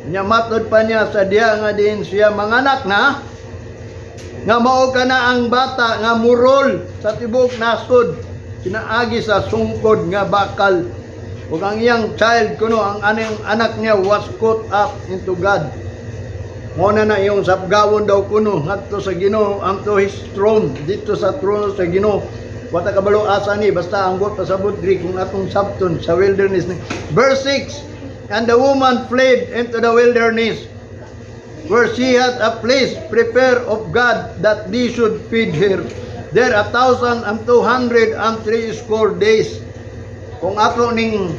Nya matod pa niya sa diha nga din siya manganak na nga mao ka na ang bata nga murol sa tibok nasod kinaagi sa sungkod nga bakal, ug ang iyang child kuno, ang anang anak niya, was caught up into God. Mo na na iyong sapgawon daw kuno ngadto sa Ginoo, unto his throne, dito sa trono sa Ginoo. Wata kabalo asa ni, basta ang buot pasabot diri kung atong sabton sa wilderness ni. Verse 6, "And the woman fled into the wilderness, where she had a place prepared of God that they should feed her there 1,260 days." Kung ato ning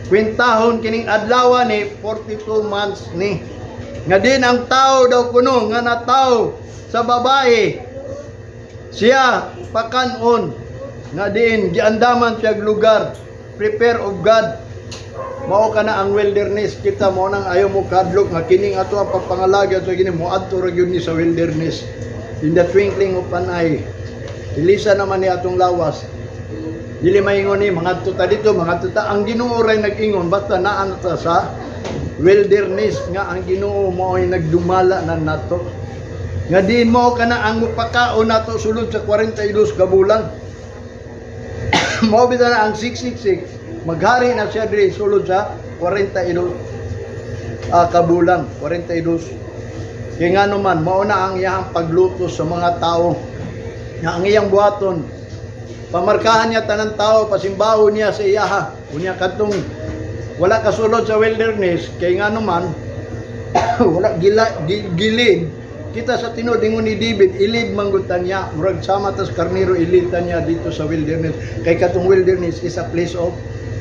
kwentahon kining adlaw ni, 42 months ni. Nga din ang tao daw kuno nga nataw sa babae, siya pakanon nga din giandaman siya lugar. prepare of God. Mao kana ang wilderness kita. Mao nang ayaw mo kadlok nga kining ato ang pagpangalaga sa kini, moadto ra gyud ni sa wilderness in the twinkling of an eye. Ilisa naman ni atong lawas. Dili maingon ni mangadto ta dito, mangadto ta. Ang Ginoo ray nag-ingon, basta naa na ta sa wilderness nga ang Ginoo mao ay nagdumala na nato. Nga diin mao kana ang mupakaon nato sulod sa 42 ka bulan. Mao bitaw na ang 666, maghari na siya diri sulod sa 42 ka bulan, 42. Kaya nga naman, mao na ang iyang paglutos sa mga tao. Nga ang iyang buhaton, pamarkahan niya tanan tao, pasimbahon niya sa iyaha. Unya kadtong wala kasulod sa wilderness, kay nga naman, wala gilid. Kita sa tinuod, ingon ni David, ilid manggutan niya, murag sama tas karnero, ilid ta niya dito sa wilderness. Kay katong wilderness is a place of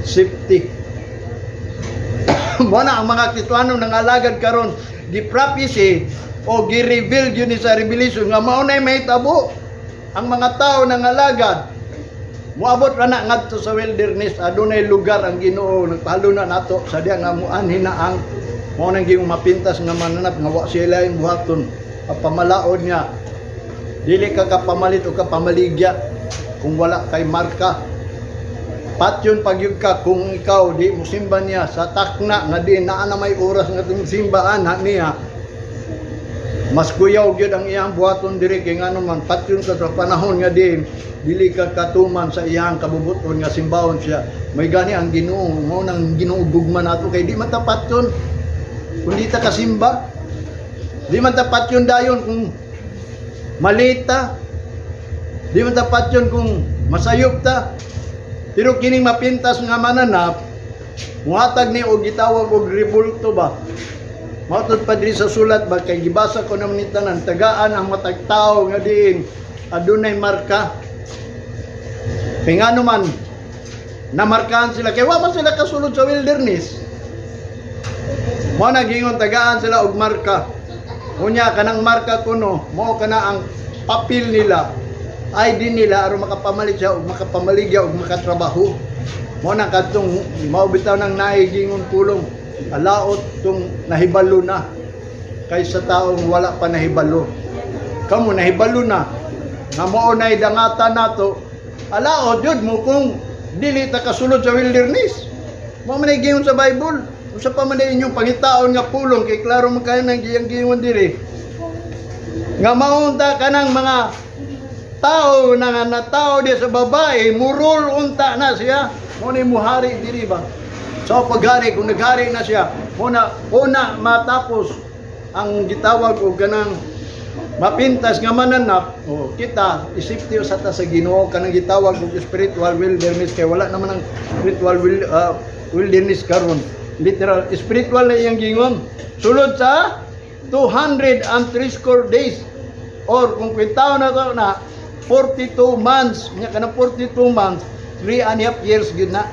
safety. Mao na ang mga Kristohano nangalagad karon, gi-prophecy o gi-reveal yun ni sa Revelation nga mao nay mahitabo. Ang mga tao nangalagad, moabot ra na ngadto sa wilderness. Adunay lugar ang Ginoo nagpahalo na nato sa diya nga muanhin na ang mao nang gihimong mapintas nga mananap nga wa siya laing buhaton. Ang pamalaod niya, dili ka kapamalit o kapamaligya kung wala kay marka. Patyon pagyud ka kung ikaw di mo simba niya sa takna nga di naa na may oras nga tung simbaan ha niya. Mas kuyaw gyud ang iyang buhaton diri, kay ngano man patyon ka sa panahon nga di dili ka katuman sa iyang kabubuton nga simbahon siya. May gani ang Ginoo, mao nang Ginoo gugma nato, kay di man ta patyon kung di ta kasimba. Di man ta patyon dayon kung malita. Di man ta patyon kung masayop ta. Pero kining mapintas nga mananap, muhatag ni og gitawag og rebulto ba. Matud pa diri sa sulat ba, kay gibasa ko naman ni tanan, tagaan ang matag tao nga diin adunay marka. Kay ngano man namarkahan sila? Kay wa man sila kasulod sa wilderness. Mao na gingon tagaan sila og marka. Unya kanang marka kuno mao kana ang papel nila, ID nila, aron makapamalit siya og makapamaligya og makatrabaho. Mao na kadtong mao bitaw nang naay gingon pulong, alaot tong nahibalo na kaysa taong wala pa nahibalo. Kamo nahibalo na nga mao nay dangatan nato, alaot yun mo kung dili ta kasulod sa wilderness. Mao man ay gingon sa Bible. Unsa pa man ay inyong pangitaon nga pulong, kay klaro man kayo nang giyang gingon diri nga maunta kanang mga tao na nga natao di sa babae, murul unta na siya. Mo ni muhari diri ba. So paghari, kung naghari na siya, mo na una matapos ang gitawag og kanang mapintas nga mananap. Oh, kita isipti sa ta sa Ginoo kanang gitawag og spiritual wilderness, kay wala naman ang spiritual wilderness karon. Literal spiritual na iyang gingon, sulod sa 200 and three score days, or kung kwentaon na to na 42 months nya, kanang 42 months, 3.5 years gyud na.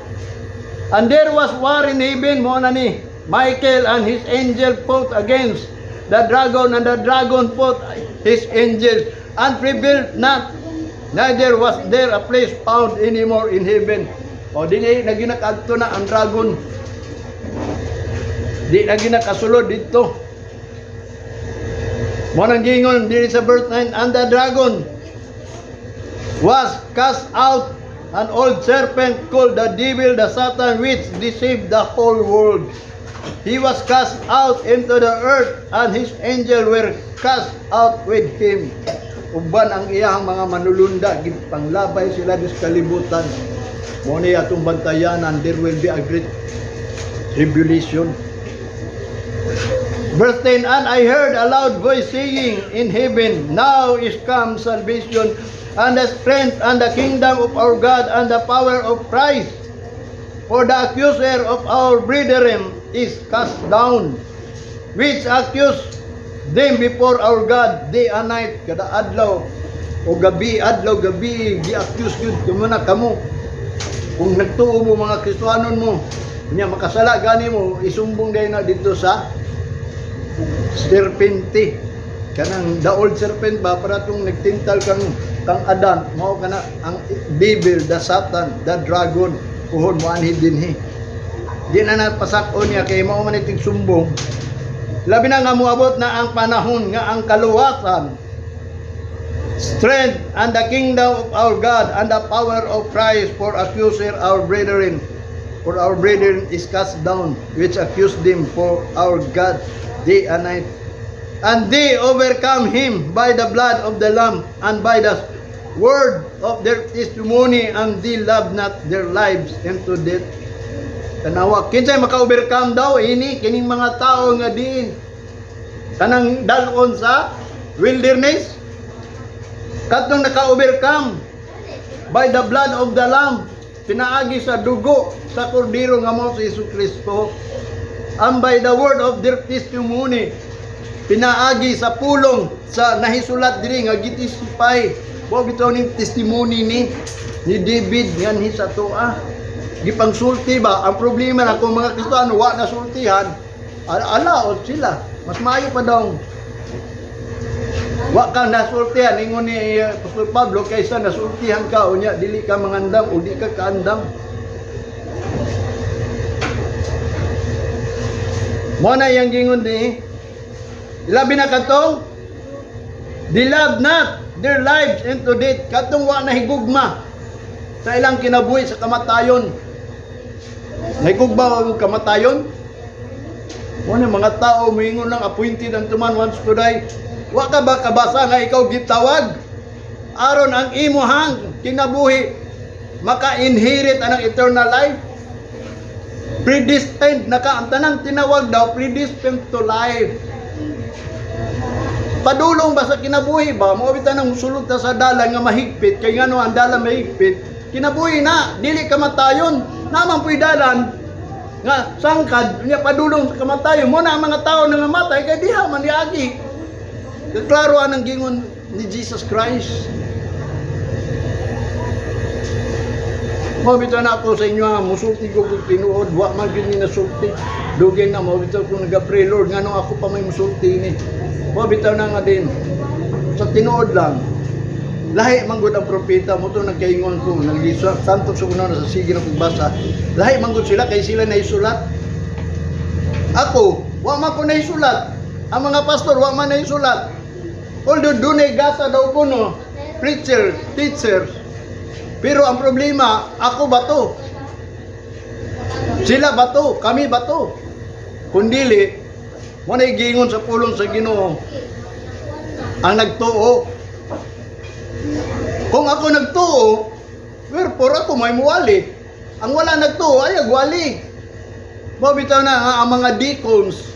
And there was war in heaven. Mo na ni Michael and his angel fought against the dragon, and the dragon fought his angels and prevailed not, neither was there a place found anymore in heaven. O dili na ginakadto na ang dragon. Di na ginakasulod dito. Mo nang gingon diri sa verse 9, "And the dragon was cast out, an old serpent called the devil, the Satan, which deceived the whole world. He was cast out into the earth, and his angel were cast out with him." Uban ang iyang mga manulunda, panglabay sila dis kalibutan. Mo ni atong bantayanan, there will be a great tribulation. Verse 10, "And I heard a loud voice saying in heaven, 'Now is come salvation and the strength and the kingdom of our God and the power of Christ. For the accuser of our brethren is cast down, which accused them before our God day and night.'" Kada adlaw o gabi, adlaw, gabi, gi-accuse gyud kamo na kamo. Kung nagtuo mo, mga Kristohanon mo, nya makasala gani mo, isumbong dayon na dito sa serpente, kanang the old serpent ba, para tong nagtintal kang Adan. Mao kana ang devil, the Satan, the dragon. Puhon moanhi dinhi. Di na napasak-on niya kay mao man itig sumbong. Labi na nga moabot na ang panahon nga ang kaluwasan, strength and the kingdom of our God and the power of Christ, for accuser our brethren, for our brethren is cast down, which accused them before our God day and night. And they overcome him by the blood of the Lamb and by the word of their testimony, and they love not their lives unto death. Tanawa, kinsay maka-overcome daw ini kining mga tao nga diin kanang dalon sa wilderness, katong naka-overcome by the blood of the Lamb, pinaagi sa dugo sa kordero nga mao si Hesus Kristo, and by the word of their testimony, pinaagi sa pulong sa nahisulat diri nga gi-testify. Wa bitaw ning testimony ni David nganhi sa atoa, gipangsulti ba. Ang problema na kung mga Kristiyano wa na sultihan, alaot sila. Mas maayo pa daw wa ka nasultihan, ingon ni Apostol Pablo, kaysa nasultihan ka unya dili ka mangandam o di ka kaandam. Mo na yang gingon ni, labi na katong they love not their lives into death, katong wa na higugma sa ilang kinabuhi sa kamatayon. Nahigugma og kamatayon. Mo na mga tao moingon lang, "Appointed unto man once to die." Wa ka ba kabasa nga ikaw gitawag aron ang imuhang kinabuhi maka-inherit anang eternal life? Predestined na ka. Ang tanang tinawag daw, predestined to life. Padulong ba sa kinabuhi ba? Mao bitaw nang musulod ta sa dalan nga mahigpit, kay ngano ang dalan mahigpit? Kinabuhi na, dili kamatayon. Naman puy dalan nga sangkad nya padulong sa kamatayon. Mo na ang mga tao na namatay kay diha man niagi. Klaro ang gingon ni Jesus Christ. Mao bitaw na ako sa inyo nga musulti ko kung tinuod, wa man gyud ni nasulti. Dugay na mao bitaw ko naga-pray, "Lord, nganong ako pa may musulti ni?" Mao bitaw na nga din. Sa tinuod lang, lahi man gud ang propeta mo to, nagkaingon ko, nagliswa santo sa una sa sige ng pagbasa. Lahi man gud sila kay sila naisulat. Ako, wa man ko naisulat. Ang mga pastor, wa man naisulat. Although dunay gasa daw ko no, preacher, teachers. Pero ang problema, ako ba to? Sila ba to? Kami ba to? Kung dili, mo na giingon sa pulong sa Ginoo, ang nagtuo. Kung ako nagtuo, wherefore ako may muwali. Ang wala nagtuo, ay agwali. Mao bitaw na nga ang mga deacons,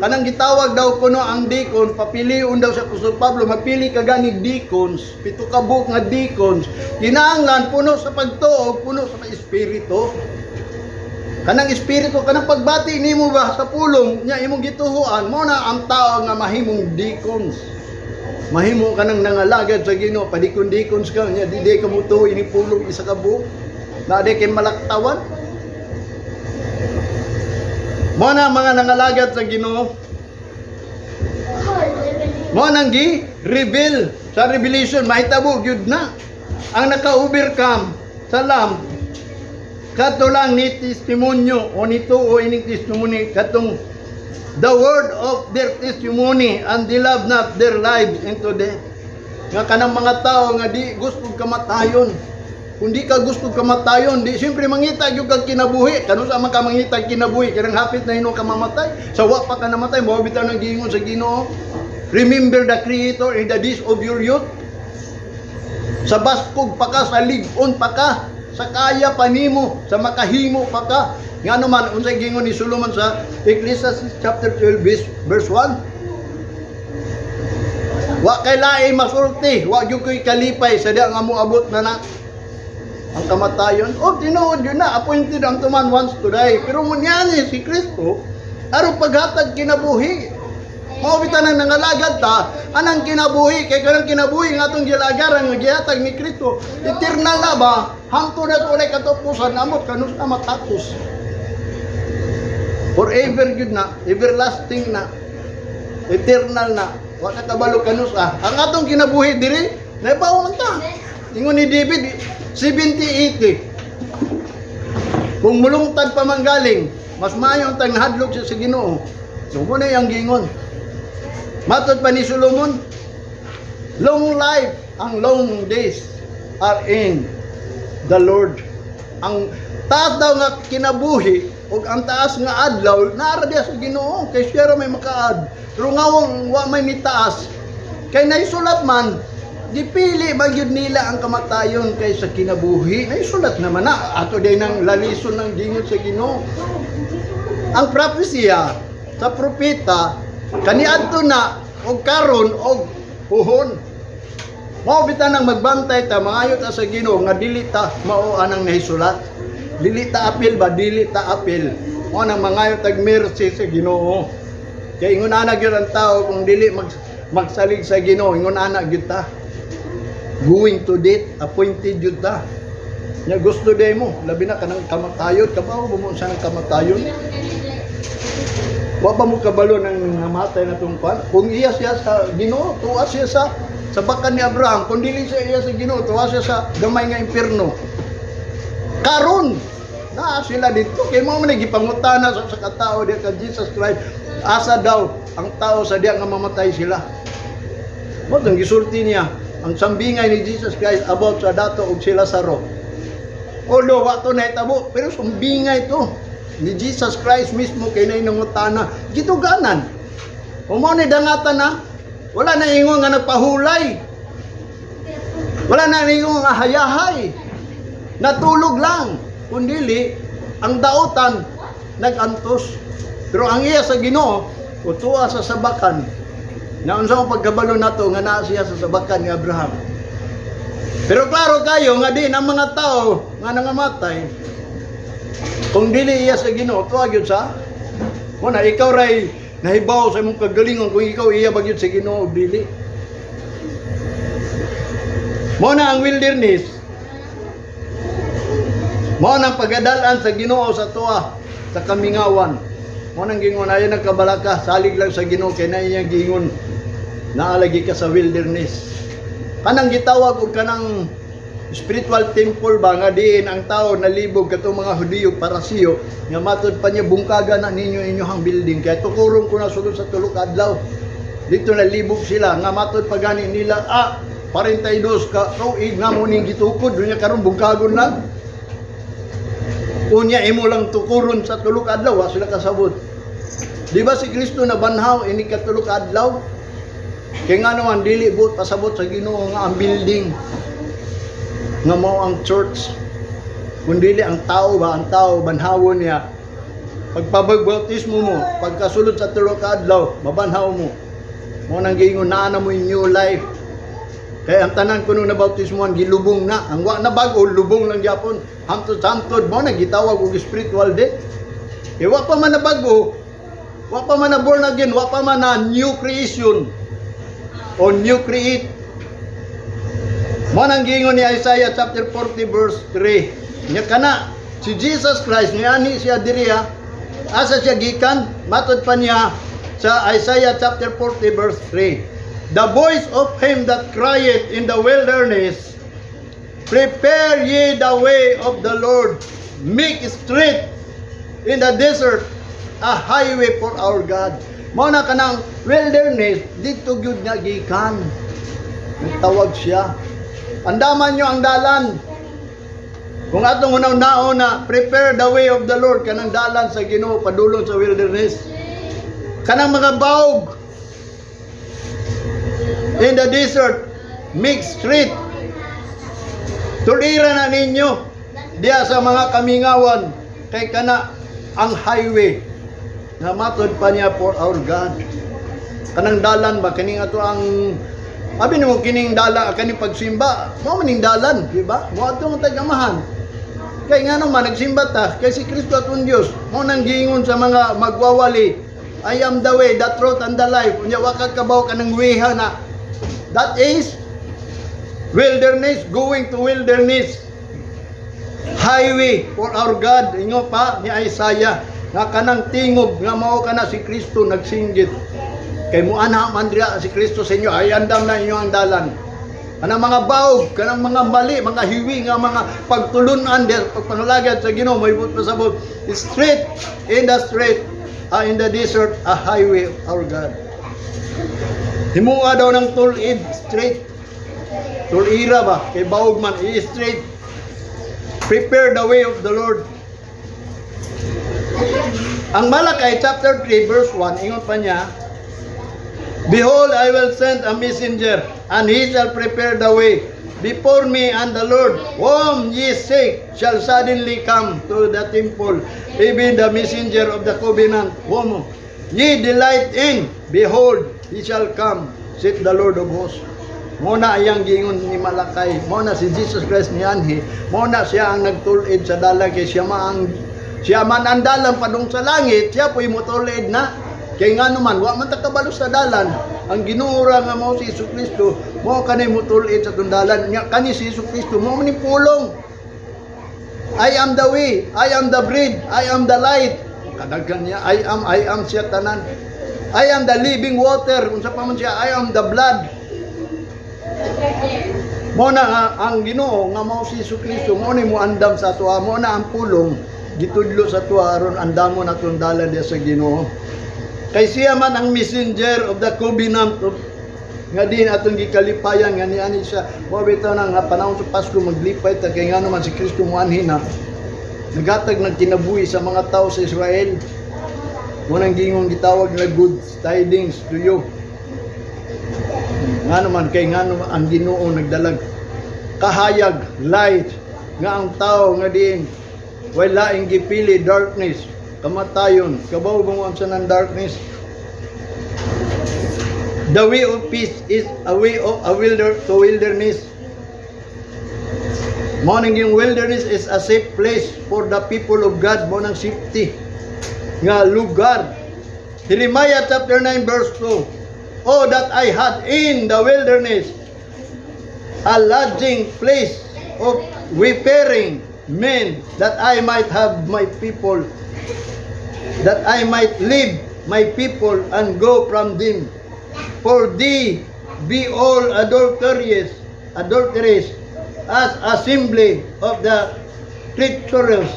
kanang gitawag daw kuno ang deacon, papiliun daw sa Apostol Pablo, magpili ka gani deacons, pito ka buok nga deacons. Kinahanglan puno sa pagtuo, puno sa espiritu. Kanang espiritu, kanang pagbati nimo ba sa pulong nya imong gituhuan, mo na ang tao nga mahimong deacons. Mahimo ka nang nangalagad sa Ginoo, padikon-deacons ka nya di ka mutuo ini pulong isa ka buok. Na di kay malaktawan. Mo na mga nangalagad sa Ginoo. Mo nang gi reveal sa Revelation, mahitabo gyud na. Ang naka-overcome sa Lamb, kato lang ni testimonyo o nito o ining testimony, katong the word of their testimony, and they love not their lives into death. Nga kanang mga tao nga di gusto kamatayon. Kung di ka gusto kamatayon, di siyempre mangita gyud kag kinabuhi. Kanu sa man ka mangita kinabuhi, kanang hapit na hinuon ka mamatay. Sa wa pa ka namatay, mao bitaw nang giingon sa Ginoo. Remember the Creator in the days of your youth. Sa baskog pa ka, sa lig-on pa ka, sa kaya pa nimo, sa makahimo pa ka. Ngano man, unsay gingon ni Solomon sa Ecclesiastes chapter 12 verse 1? Wa kay lain masulti, wa gyud ko'y kalipay sa diha nga moabot na na ang kamatayon. Oh, tinuod yun na, appointed unto man once to die. Pero ngunyan si Kristo, aron paghatag kinabuhi. Mao bitaw nang nangalagad ta, anang kinabuhi, kay kanang kinabuhi nga atong gilagaran nga gihatag ni Kristo, eternal na ba? Hangtod na walay katapusan, amot kanus na matapos. Forever gyud na, everlasting na, eternal na. Wa ka kabalo kanus ah. Ang atong kinabuhi diri, naibaw man ta. Ingon ni David, 70 80. Kung mulungtad pa man galing, mas maayo ang tang nahadlok siya sa Ginoo. So mao na iyang giingon. Matod pa ni Solomon, long life, ang long days are in the Lord. Ang taas daw nga kinabuhi ug ang taas nga adlaw naa ra diya sa Ginoo kay siya ra may makaad. Pero nga wa may nitaas kay naisulat man, gipili ba gyud nila ang kamatayon kaysa kinabuhi. Naisulat naman na ato day nang lalison ng gingon sa Ginoo. Ang propesya sa propeta kaniadto na og karon og puhon. Mao bitaw nang magbantay ta, mangayo ta sa Ginoo nga dili ta mao anang nahisulat. Dili ta apil ba, dili ta apil. Mao nang mangayo tag mercy sa Ginoo. Kay ingon ana gyud ang tao kung dili magsalig sa Ginoo, ingon ana gyud ta. Going to death, appointed gyud ta. Nya gusto day mo, labi na kanang kamatayon, kabaw mo sa nang kamatayon. Wa ba mo kabalo ng namatay na tong kwan? Kung iya siya sa Ginoo, tuwa siya sa sabakan ni Abraham. Kung dili siya iya sa Ginoo, tuwa siya sa gamay nga impierno. Karon naa sila dito kay mao man gipangutana sa katao diya ka Jesus Christ. Asa daw ang tao sa diya nga mamatay sila? Mao tong gisulti niya ang sambingay ni Jesus Christ about sa dato og si Lazaro. Although wa to nahitabo, pero sambingay to ni Jesus Christ mismo kay nay nangutana gituganan. O mao ni dangatan na wala na ingon nga nagpahulay. Wala na ingon nga hayahay. Natulog lang. Kundili, ang dautan nag-antos. Pero ang iya sa Ginoo, utuwa sa sabakan. Na unsa ang pagkabalo nato nga naa siya sa sabakan ni Abraham. Pero klaro kayo nga din ang mga tao nga nangamatay, kung dili iya sa Ginoo, tuwa gyud sa Muna, ikaw ray nahibaw sa imong kagalingon kung ikaw iya ba gyud sa Ginoo o dili. Mao na ang wilderness. Mao nang pagadalan sa Ginoo sa tuwa sa kamingawan. Mao nang gingon ayo nagkabalaka, salig lang sa Ginoo kay na iyang giingon naalagi ka sa wilderness. Kanang gitawag og kanang spiritual temple ba nga diin ang tao nalibog, katong mga Hudiyo, Parasiyo, nga matod pa niya, "Bungkaga na ninyo inyong building kay tukuron ko na sulod sa 3 ka adlaw." Dito nalibog sila nga matod pa gani nila, 42 ka tuig nga mo ning gitukod, unya karon bungkagon lang, unya imo lang tukuron sa 3 ka adlaw. Wa sila kasabot. Di ba si Kristo na banhaw ini katulo ka adlaw? Kay nga naman dili buot pasabot sa Ginoo nga ang building nga mao ang church, kundi ang tao ba, ang tao banhawon niya. Pagpabagбautismo mo, pagkasulod sa 3 ka adlaw, mabanhaw mo. Mao nang giingon naa na mo yung new life. Kaya ang tanan kuno na bautismohan gilubong na. Ang wa na bag-o, lubong lang gyapon. Hamtod hamtod mo na gitawag og spiritual death. Kay wa pa man na bag-o, wa pa man na born again, wa pa man na new creation o new create. Mo nang giingon ni Isaiah chapter 40 verse 3. Nya kana si Jesus Christ niani siya diri ha. Asa siya gikan? Matod pa niya sa Isaiah chapter 40 verse 3. "The voice of him that crieth in the wilderness, prepare ye the way of the Lord, make straight in the desert a highway for our God." Mao na kanang wilderness dito gyud nga gikan. Nagtawag siya. Andaman nyo ang dalan. Kung atong unaw-naon na prepare the way of the Lord, kanang dalan sa Ginoo padulong sa wilderness. Kanang mga bawg in the desert, make straight. Tulira na ninyo diya sa mga kamingawan kay kana ang highway nga matod pa niya for our God. Kanang dalan ba, kining ato ang abi nimo kining dala kaning pagsimba mo maning dalan, di ba? Mo ato ang tagamahan kay nga naman nagsimba ta kay si Kristo atong Dios. Mo nang giingon sa mga magwawali, "I am the way, the truth and the life." Unya wa ka kabaw kanang weha na that is wilderness, going to wilderness, highway for our God. Ingo pa ni Isaiah nga kanang tingog nga mao kana si Kristo nagsinggit. Kay mo ana man dira si Kristo sa inyo, ay andam na inyo ang dalan. Kanang mga baog, kanang mga mali, mga hiwi nga mga pagtulunan diha pagpangalagad sa Ginoo, may buot pasabot, straight in the street, in the desert, a highway of our God. Himua daw ng tulid, straight. Tulira ba? Kay baog man, i-straight. Prepare the way of the Lord. Ang Malakay chapter 3 verse 1, ingon pa niya, "Behold, I will send a messenger, and he shall prepare the way before me, and the Lord, whom ye seek, shall suddenly come to the temple, even the messenger of the covenant, whom ye delight in. Behold, he shall come, saith the Lord of hosts." Mao na iyang giingon ni Malakay. Mao na si Jesus Christ nianhi. Mao na siya ang nagtulid sa dalan kay siya man ang dalan padung sa langit, siya po'y motulid na. Kay ngano man, wa man ta kabalo sa dalan. Ang Ginoo ra nga mao si Hesus Kristo, mao kani motulid sa atong dalan. Nya kani si Hesus Kristo mao man ni pulong. "I am the way, I am the bread, I am the light." Kadaghan niya, "I am" siya tanan. "I am the living water." Unsa pa man siya, "I am the blood." Mao na nga ang Ginoo nga mao si Hesus Kristo, mao ni moandam sa atoa, mao na ang pulong gitudlo sa atoa aron andamon atong dalan diha sa Ginoo. Kay siya man ang messenger of the covenant of nga din atong gikalipayan nga niani siya. Mao bitaw na nga panahon sa Pasko maglipay ta kay ngano man si Kristo moanhi na naghatag ng kinabuhi sa mga tao sa Israel. Mao nang gingong gitawag na good tidings to you. Ngano man kay ngano ang Ginoo nagdalag kahayag, light, nga ang tao nga diin way laing gipili, darkness, kamatayon. Kabaw ba mo ang ng darkness? The way of peace is a way of a wilder to wilderness. Mao nang yung wilderness is a safe place for the people of God. Mao nang safety nga lugar. Jeremiah chapter 9 verse 2. "Oh, that I had in the wilderness a lodging place of wayfaring men, that I might have my people, that I might leave my people and go from them. For they be all adulterers, adulterers, as assembly of the treacherous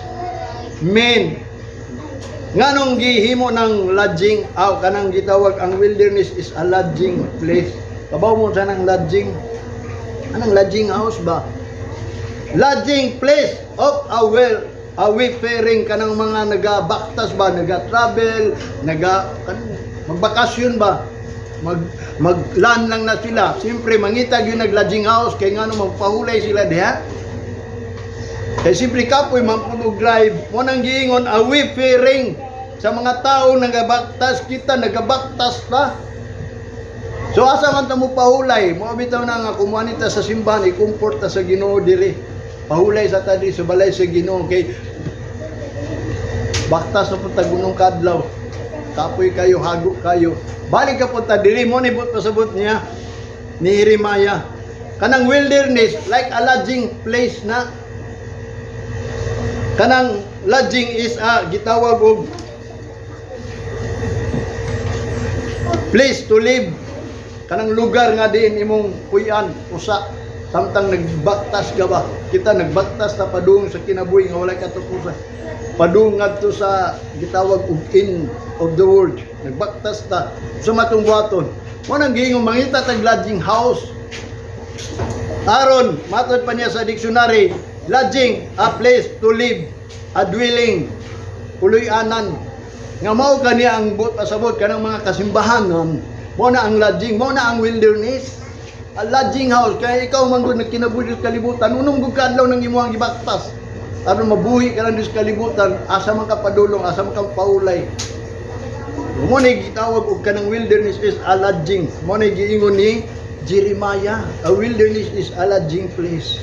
men." Nganong gihimo ng lodging, aw kanang gitawag ang wilderness is a lodging place. Kabaw mo sa nang lodging? Anong lodging house ba? Lodging place of a well a wayfaring, kanang mga nagabaktas ba, naga-travel, naga kanang magbakasyon ba? Maglan lang na sila. Siyempre mangita gyud nag lodging house kay ngano magpahulay sila diha. Kay siyempre kapoy man pud og drive. Mao nang giingon a wayfaring sa mga tao nagabaktas, kita nagabaktas ta. So asa man ta mo pahulay? Mao bitaw na nga kumuha ta sa simbahan, i-comfort ta sa Ginoo diri. Pahulay sa ta diri sa balay sa Ginoo kay baktas na pud ta gunong kadlaw. Kapoy kayo, hago kayo. Balik ka pud ta diri. Mao ni buot pasabot niya ni Jeremiah. Kanang wilderness like a lodging place na. Kanang lodging is a gitawag og place to live, kanang lugar nga diin imong puy-an usa samtang nagbaktas ka ba. Kita nagbaktas ta padung sa kinabuhi nga walay katapusan, padung ngadto sa gitawag og end of the world. Nagbaktas ta sa matong buhaton. Mao nang giingon mangita tag lodging house. Aron matod pa niya sa dictionary, lodging, a place to live, a dwelling, puloy-anan. Nga mao kani ang buot pasabot kanang mga kasimbahan, mao na ang lodging, mao na ang wilderness. A lodging house kay ikaw man gud nagkinabuhi sa kalibutan, unom gud kadlaw nang imong gibaktas. Aron mabuhi ka lang sa kalibutan, asa man ka padulong, asa man ka paulay. Mao ni gitawag og kanang wilderness is a lodging. Mao ni giingon ni Jeremiah, a wilderness is a lodging place.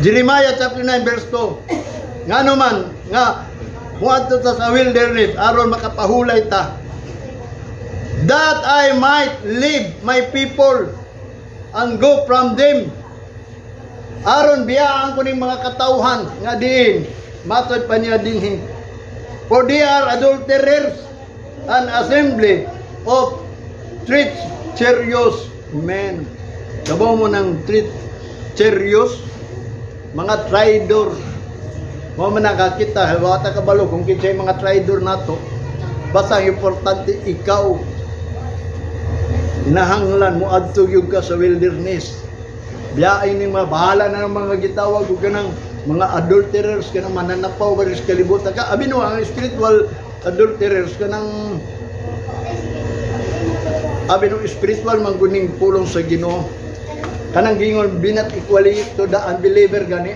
Jeremiah chapter 9 verse 2. Ngano man nga muadto ta sa wilderness aron makapahulay ta. "That I might leave my people and go from them." Aron biyaan ko ning mga katawhan nga diin matod pa niya dinhi. "For they are adulterers, an assembly of treacherous men." Kabaw mo ng treacherous, mga traidor. Mao man nakakita, wa ta kabalo kung kinsay mga traidor nato. Basta ang importante, ikaw inahanglan mo adto gyud ka sa wilderness. Biyain ning mga bahala na ng mga gitawag ug kanang mga adulterers, kanang mananapaw ba sa kalibutan ka. Abi no, ang spiritual adulterers, kanang abi no, spiritual man guning pulong sa Ginoo. Kanang gingon, "Be not equally to the unbeliever" gani.